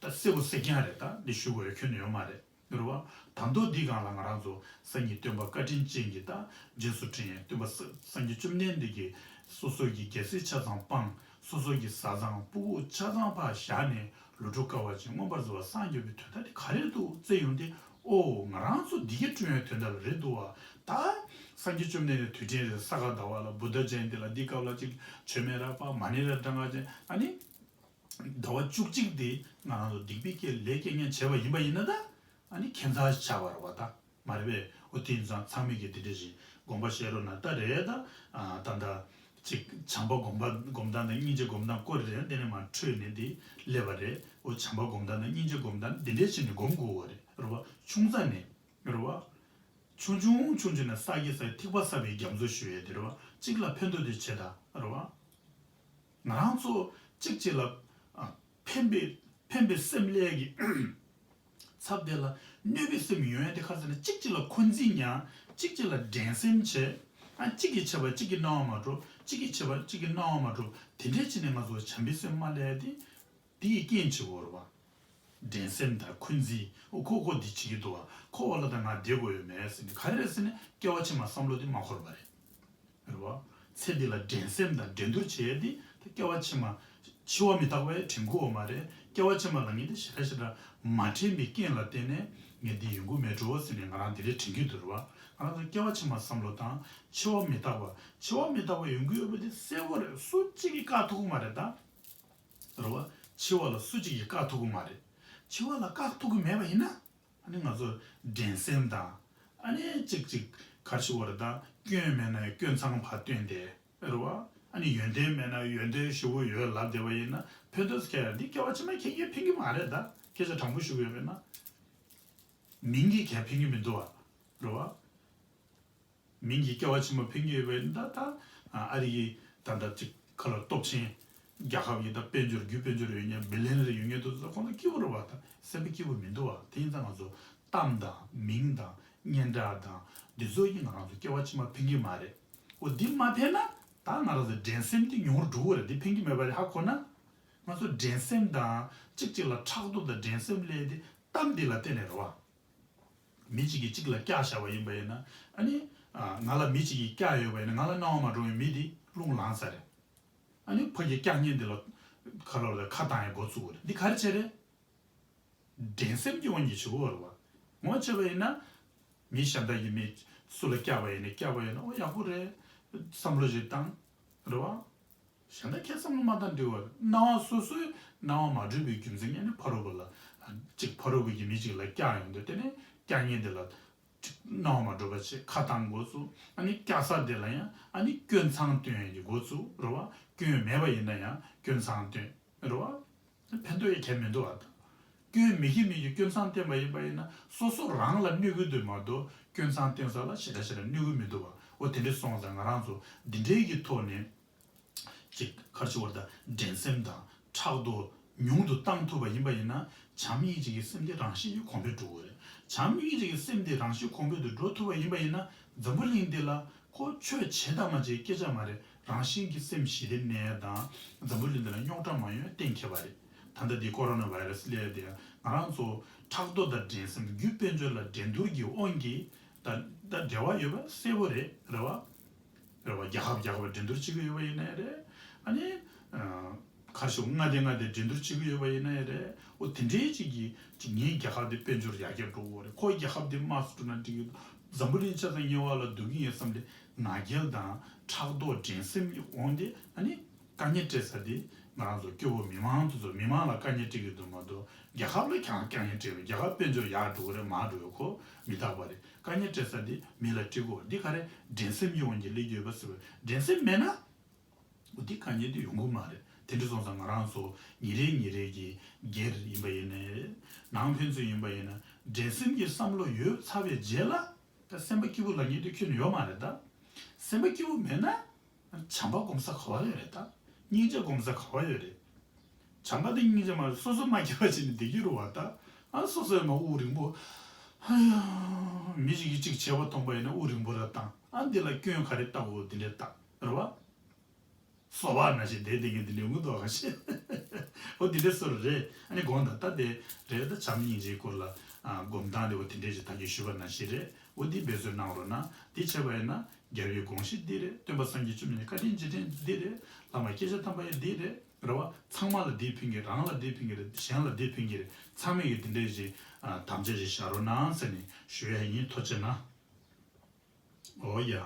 ད་གསལ་པོ་གསལ་རྐྱང་རེད། ད་འདི་ཞུ་དགོས་ཡ་ཁྱོན་ནས་ཡོད་མ་རེད། རེད་བ། ད་དུང་འདི་སྒང་ལ་ང་རང་ཚོ་སངས་རྒྱས་སྟོན་པ་བཀའ་དྲིན་ཅན་གྱི་ད་རྗེས་སུ་དྲན་ཡས་སྟོན་པ་སངས་རྒྱས་བཅོམ་ལྡན་འདས་ཀྱིས་སོ་སོ་གི་རྒྱལ་སྲིད་ཆ་ཚང་སྤངས། སོ་སོ་གི་བཟའ་ཚང་སྤུ་གུ་ཆ་ཚང་ཕར་བཞག་ནས་ལོ་དྲུག་དཀའ་བ་སྤྱད་མངོན་པར་རྫོགས་པར་སངས་རྒྱས་པའི་དོན་དག་དེ་ག་རེ་འདུག་བཙལ་ཡོང་དུས་ ཨོ་ང་རང་ཚོ་འདི་ག་བསྐྲུན་ཡས་དོན་དག་ལ་རེད་འདུག་བ། ད་སངས་རྒྱས་བཅོམ་ལྡན་འདས་དུས་དྲན་རེད། ས་ག་ཟླ་བ་ལ་བུདྡྷ་ཇ་ཡན་ཏི་ལ་འདི་སྐབས་ལ་ཅིག་མཆོད་མེ་ར་ཕབ། མ་ཎི་ར་བགྲང་ག་བྱས། ཨ་ནི་ཟླ་བ་བཅུ་གཅིག་དེ་ང་རང་ཚོ་སྡིག་པའི་སྐྱེ་ལས་སྐྱེ་ངན་བྱས་པ་ཡིན་པ་ཡིན་ན་ད་ཨ་ནི་ཁྱད་མཚར་ཆགས་པ་རེད་བ། ད་མ་རེད་པས། འོ་དེ་ཡིན་ཙང་ཚང་མས་ཀྱིས་དེ་འདྲ་ཞིག་དགོངས་པ་བཞེས་རོགས་གནང་། ད་རེད་ད། ཨ་ད་ད་ཅིག་བྱམས་པ་སྒོམ་པ་སྒོམ་སྟངས་དང་སྙིང་རྗེ་སྒོམ་སྟངས་སྐོར་རེད། དེ་ནས་མར་འཕྲོས་ནས་དེ་སླེབས་པ་རེད། འོ་བྱམས་པ་སྒོམ་སྟངས་དང་སྙིང་རྗེ་སྒོམ་སྟངས་འདི་འདྲས་བྱས་ནས་སྒོམ་དགོས་པ་རེད། རེད་བ། ཆུང་ཙག་ནས་རེད་བ། ཆུང་ཆུང་ཆུང་ཆུང་ནས་ས་ཀྱི་ས་ཐིགས་པ་བསགས་པའི་རྒྱ་མཚོ་ཞུ་ཡས་དེ་རེད་བ། གཅིག་ལ་ཕན་ཐོགས་དེ་བྱེད་ད་རེད་བ། ང་རང་ཚོ་གཅིག་གཅིག་ལ་ཨ་ཕན་པའི་ཕན་པའི་སེམས་སླད་ཀྱི་ཚབ་དེ་ལ་གནོད་པའི་སེམས་ཡོང་ཡས་དེ་ག་རེ་ཟེར་ན། གཅིག་གཅིག་ལ་འཁོན་འཛིན་ཉར། གཅིག་གཅིག་ལ་འགྲན་སེམས་བྱེད། ཨ་གཅིག་གིས་བྱས་པ་གཅིག་གི་སྣང་བ་མ་འགྲོ། གཅིག་གིས་བྱས་པ་གཅིག་གི་སྣང་བ་མ་འགྲོ། དེ་འདྲས་བྱས་ནས་ང་ཚོ་བྱམས་པའི་སེམས་མ་སླེབས་ཏེ། དེ་ཡི་རྐྱེན་བྱེད་དགོས་རེད་བ། འགྲན་སེམས་དང་འཁོན་འཛིན། འོ་ཁོ་ཁོ་འདི་བྱེད་ཀྱི་འདུག་བ། ཁོ་འོ་ལ་ད་ང་བསྡད་དགོས་ཡོད་མེད་ཟེར་ནས། ག་རེ་རེད་ཟེར་ན་སྐྱེ་བ་ཕྱི་མ་བསམ་བློ་དེ་མ་འཁོར་བ་རེད། རེད་བ། ཚེ་འདི་ལ་འགྲན་སེམས་དང་འགྲན་བསྡུར་བྱེད་ཡས་དེ་ད་སྐྱེ་བ་ཕྱི་མ། འཆི་བ་མི་རྟག་པ་ཡང་དྲན་གྱི་ཡོད་མ་རེད། སྐྱེ་བ་ཕྱི་མ་ལ་ངས་དེ་ཞེ་དྲག་ཞེ་དྲག་མ་དྲན་པའི་རྐྱེན་ལ་བརྟེན་ནས་ངས་འདི་ཡོང་གི་མེད་འགྲོ་ཟེར་ནས་ང་རང་དེ་འདྲས་དྲན་གྱི་འདུག་རེད་བ། ང་རང་ཚོ་སྐྱེ་བ་ཕྱི་མ་བསམ་བློ་དང་། འཆི་བ་མི་རྟག་པ། འཆི་བ་མི་རྟག་པ་ཡོང་གི་ཡོད་པ་དེ་གསལ་པོ་རེད། སུ་གཅིག་གིས་བཀག་ཐུབ་ཀྱི་མ་རེད་ད། རེད་བ། འཆི་བ་ལ་སུ་གཅིག་གིས་བཀག་ཐུབ་ཀྱི་མ་རེད། འཆི་བ་ལ་བཀག་ཐུབ་ཀྱི་མེད་པ་ཡིན་ན། ཨ་ནི་ང་ཚོ་འགྲན་སེམས་དང་། ཨ་ནི་གཅིག་གཅིག་ག་རེ་ཞུ་དགོས་རེད་ད། སྐྱོན་མེད་ན་ཡང་སྐྱོན་མཚང་ཕར་སྟོན་ཏེ། རེད་བ། ཨ་ནི་ཡོན་ཏན་མེད་ན་ཡོན་ཏན་ཞེ་པོ་ཡོད་ལབ་བསྡད་པ་ཡིན་ན་ཕན་ཐོགས་ཁྱད་ཡོད། འདི་སྐྱེ་བ་ཕྱི་མ་ཁྱེད་ཀྱིས་ཕན་གྱི་མ་རེད་ད། སྐད་ཆ་དྲང་པོ་ཞུ་གི་ཡོད་པས་ན། མིང་གིས་ཁྱེད་ཕན་གྱི་མི་འདུག་བ། རེད་བ། མིང་གིས་སྐྱེ་བ་ཕྱི་མ་ཕན་གྱི་ཡོད་པ་ཡིན་ད། ད་ཨ་རི་གི་ད་ལྟ་ཅིག་ག་ལ་སྟོབས་ཆེན། རྒྱལ་ཁབ་ཀྱི་ད་དཔལ་འབྱོར་རྒྱུ་དཔལ་འབྱོར་ཡོད་མཁན་བི་ལི་ཡ་ནེར་ཡོད་མཁན་དེ་ཚོ་ཁོང་ཚོ་སྐྱིད་པོ་རེད་བ། ད་སེམས་པ་སྐྱིད་པོ་མི་འདུག་བ། དེ་ཡིན་ཙང་ང་ཚོ་གཏམ་དང་མིང་དང་སྙན་གྲགས་དང་འདི་ཚོ་ཡིས་ང་རང་ཚོ་སྐྱེ་བ་ཕྱི་མ་ཕན་གྱི་མ་རེད། འོ་འདི་མ་ཕན་ན་ད་ང་རང་ཚོ་འགྲན་སེམས་དེ་ཉུང་རུ་འགྲོ་གི་རེད། འདི་ཕན་གྱི་མེད་པ་རེད་ཧ་གོ་ན། ང་ཚོ་འགྲན་སེམས་དང་གཅིག་གཅིག་ལ་ཕྲག་དོག་དང་འགྲན་སེམས་སླེབས་དེ་གཏམ་འདི་ལ་བརྟེན་ནས་རེད་བ། མི་གཅིག་གིས་གཅིག་ལ་སྐྱག་བཞག་པ་ཡིན་པ་ཡིན་ན། ཨ་ནི། ཨ་ང་ལ་མི་གཅིག་གིས་སྐྱག་ཡོད་པ་ཡིན་ན་ང་ལ་སྣང་བ་མ་འགྲོ་བའི་མི་དེ་རླུང་ལངས་ས་རེད། ཨ་ནི་ཕ་གི་སྐྱག་ཉེས་འདི་ལ་ཁ་ལོ་ལ་ཁ་བཏང་ཡ་འགོ་བཙུགས་པ་རེད། འདི་ག་རེ་བྱས་རེད། འགྲན་སེམས་ཀྱི་དབང་གིས་བྱེད་དགོས་རེད་བ། ངོ་བྱས་པ་ཡིན་ན། མི་གཞན་དག་གིས་མི་སུ་ལ་སྐྱག་པ་ཡིན་ན་སྐྱག་པ་ཡིན་ན་ཨོ་ཡག་པོ་རེད། བསམ་བློ་ཞིག་བཏང་། རེད་བ། གཞན་དག་ཁྱེད་བསམ་བློ་མ་བཏང་འགྲིག་བ་རེད། སྣང་བ་སོ་སོའི་སྣང་བ་མ་གྲུབ་པའི་རྒྱུ་མཚན་ནས་ནི་ཕ་རོལ་པོ་ལ། གཅིག་ཕ་རོལ་པོ་གིས་མི་གཅིག་ལ་སྐྱག་ཡོང་དུས་དེ་ནས་སྐྱག་ཉེས་དེ་ལ། གཅིག་སྣང་བ་མ་གྲུབ་པ་བྱས་ཁ་བཏང་འགོ་ཚུགས། ཨ་ནི་སྐྱག་ས་དེ་ལ་ཡང་ཨ་ནི་སྐྱོན་མཚང་སྟོན་ཡས་ཀྱི་འགོ་ཚུགས་རེད་བ། སྐྱོན་མེད་པ་ཡིན་ན་ཡང་སྐྱོན་མཚང་སྟོན་རེད་བ། ཕན་ཐོགས་ཡ་གལ་མི་འདུག་བ་དང་། སྐྱོན་མེད་ཀྱི་མི་གི་སྐྱོན་མཚང་བསྟན་པ་ཡིན་པ་ཡིན་ན་སོ་སོ་རང་ལ་གནོད་ཀྱི་འདུག་མ་གཏོགས་སྐྱོན་མཚང་བསྟན་ས་ལ་ཞེ་དྲག་ཞེ་དྲག་གནོད་ཀྱི་མི་འདུག་བ། འོ་དེ་འདྲས་སོང་ཙང་ང་རང་ཚོ་འདི་འདྲས་ཀྱི་ཐོག་ནས་ཅིག་ཁར་ཆུ་བར་དང་འགྲན་སེམས་དང་ཕྲག་དོག་ཉུང་དུ་བཏང་ཐུབ་པ་ཡིན་པ་ཡིན་ན་བྱམས་སྙིང་རྗེ་གི་སེམས་དེ་རང་བཞིན་གྱིས་གོང་འཕེལ་འགྲོ་གི་རེད། བྱམས་སྙིང་རྗེ་གི་སེམས་དེ་རང་བཞིན་གོང་འཕེལ་དུ་འགྲོ་ཐུབ་པ་ཡིན་པ་ཡིན་ན་འཛམ་བུ་གླིང་འདི་ལ་ཁོ་ཆོས་བྱེད་དང་མ་བྱེད་སྐད་ཆ་མ་རེད། རང་བཞིན་གྱིས་སེམས་ཞི་བདེ་གནས་དང་འཛམ་བུ་གླིང་འདི་ལ་རྙོག་དྲ་མ་ཡོང་གཏན་འཁེལ་བ་རེད། ད་ལྟ་འདི་ཀོ་རོ་ན་བྷའི་ར་སི་སླེབས་དེ་ང་རང་ཚོ་ཕྲག་དོག་དང་འགྲན་སེམས་རྒྱུ་དཔལ་འབྱོར་ལ་འགྲན་བསྡུར་གྱི་དབང་གིས་ད་ད་འབྲེལ་བ་ཡོད་པ་གསལ་པོ་རེད། རེད་བ། རེད་བ། རྒྱལ་ཁབ་རྒྱལ་ཁབ་འགྲན་བསྡུར་བྱེད་ཀྱི་ཡོད་པ་ཡིན་ནའི་རེད། ཨ་ནི། ཁ་ཤོག་ལྔ་སྡེ་ལྔ་སྡེ་འགྲན་བསྡུར་བྱེད་ཀྱི་ཡོད་པ་ཡིན་ནའི་རེད། འོ་དེ་འདྲའི་ཅིག་གིས་ཅིག་ངའི་རྒྱལ་ཁབ་དེ་དཔལ་འབྱོར་ཡར་རྒྱས་འགྲོ་གི་རེད། ཁོའི་རྒྱལ་ཁབ་དེ་དམའ་སུ་འགྲོ་ན་འགྲིག་གི་འདུག་འཛམ་བུ་གླིང་ཆ་ཚང་ཉེ་བ་ལ་སྡུག་གི་ཡིན་བསམ་སྟེ་ང་རྒྱལ་དང་ཕྲག་དོག་འགྲན་སེམས་ཀྱི་འོང་སྟེ་ཨ་ནི་དཀའ་ངལ་སྤྲད་ས་དེ་ང་རང་ཚོ་སྐྱོ་བོ་མི་མང་དེ་ཚོ་མི་མང་ལ་དཀའ་ངལ་སྤྲད་ཀྱི་འདུག་མ་གཏོགས་རྒྱལ་ཁབ་ལ་ཀྱང་དཀའ་ངལ་སྤྲད་པའི་རྒྱལ་ཁབ་དཔལ་འབྱོར་ཡར་འགྲོ་གི་རེད་མར་འགྲོ་གི་ཁོ་མི་རྟག་པ་རེད། དཀའ་ངལ་སྤྲད་ས་དེ་མི་ལ་སྤྲད་དགོས་འདི་ག་རེ་འགྲན་སེམས་ཀྱི་དབང་གིས་སླེབས་ཀྱི་ཡོད་པ་ཟེར་བས་འགྲན་སེམས་མེད་ན། འོ་དེ་དཀའ་ངལ་དེ་ཡོང་གི་མ་རེད། དེ་འདྲ་སོང་ཙང་ང་རང་ཚོ་ཉིན་རེ་ཉིན་རེ་གི་སྒེར་ཡིན་པ་ཡིན་ནའི་རེད། ནང་ཕན་ཚུན་ཡིན་པ་ཡིན་ན་འགྲན་སེམས་ཀྱི་བསམ་བློ་ཡོད་ཚར་བའི་རྗེས་ལ་ད་སེམས་པ་སྐྱིད་པོ་ལབ་མཁན་དེ་ཁྱོན་ནས་ཡོད་མ་རེད་ད། སེམས་པ་སྐྱིད་པོ་མེད་ན་བྱམས་པ་སྒོམ་ས་ག་བ་ཡོད་རེད་ད། སྙིང་རྗེ་སྒོམ་ས་ག་བ་ཡོད་རེད། བྱམས་པ་དང་སྙིང་རྗེ་མ་རེད་སོ་སོ་མ་སྐྱིད་པ་བྱས་ནས་བསྡད་ཀྱི་རེད་བ་ད། ཨ་སོ་སོའི་མ་དབུགས་རིང་པོ། ཧ་ཡ། མི་ཞིག་གིས་གཅིག་བྱས་པ་མཐོང་པ་ཡིན་ན་དབུགས་རིང་པོ་ར་བཏང་ཨ་འདི་ལ་སྐྱོན་ག་རེ་བལྟ་དགོས་འདི་འདྲས་བལྟ་རེད་བ། སོ་བ་ན་ཞིག་བསྡད་བསྡད་ཀྱི་འདི་འདྲའི་དངུལ་དོག་ག་ཤེས། འོ་འདི་འདྲའི་སོ་རེད། ཨ་ནི་དགོངས་དག་ད་དེ་རེད་ད་བྱམས་སྙིང་རྗེའི་སྐོར་ལ་ཨ་སྒོམ་སྟངས་དེ་འོ་དེ་འདྲའི་ཞིག་ད་གིན་ཞུས་པ་ནང་བཞིན་རེད། འོ་འདི་འབད་བརྩོན་གནང་རོགས་གནང་། འདི་བྱས་པ་ཡིན་ན་རྒྱལ་བའི་དགོངས་གཞི་འདི་རེད། སྟོན་པ་སངས་རྒྱས་བཅོམ་ལྡན་འདས་བཀའ་དྲིན་རྗེས་དྲན་འདི་རེད། བླ་མ་སྐྱེས་ཆེན་དམ་པ་ཡི་འདི་རེད། རེད་བ། ཚང་མ་ལ་འདི་ཕན་གྱི་རེད། རང་ལ་འདི་ཕན་གྱི་རེད། གཞན་ལ་འདི་ཕན་གྱི་རེད། ཚང་མས་ཀྱི་དེ་འདྲས་ཞིག་ཨ་དམ་བཅའ་ཞིག་བཞག་རོགས་གནང་ཟེར་ནས་ཞུ་ཡ་ཡིན། ཐུགས་རྗེ་གནང་། འོ་ཡ།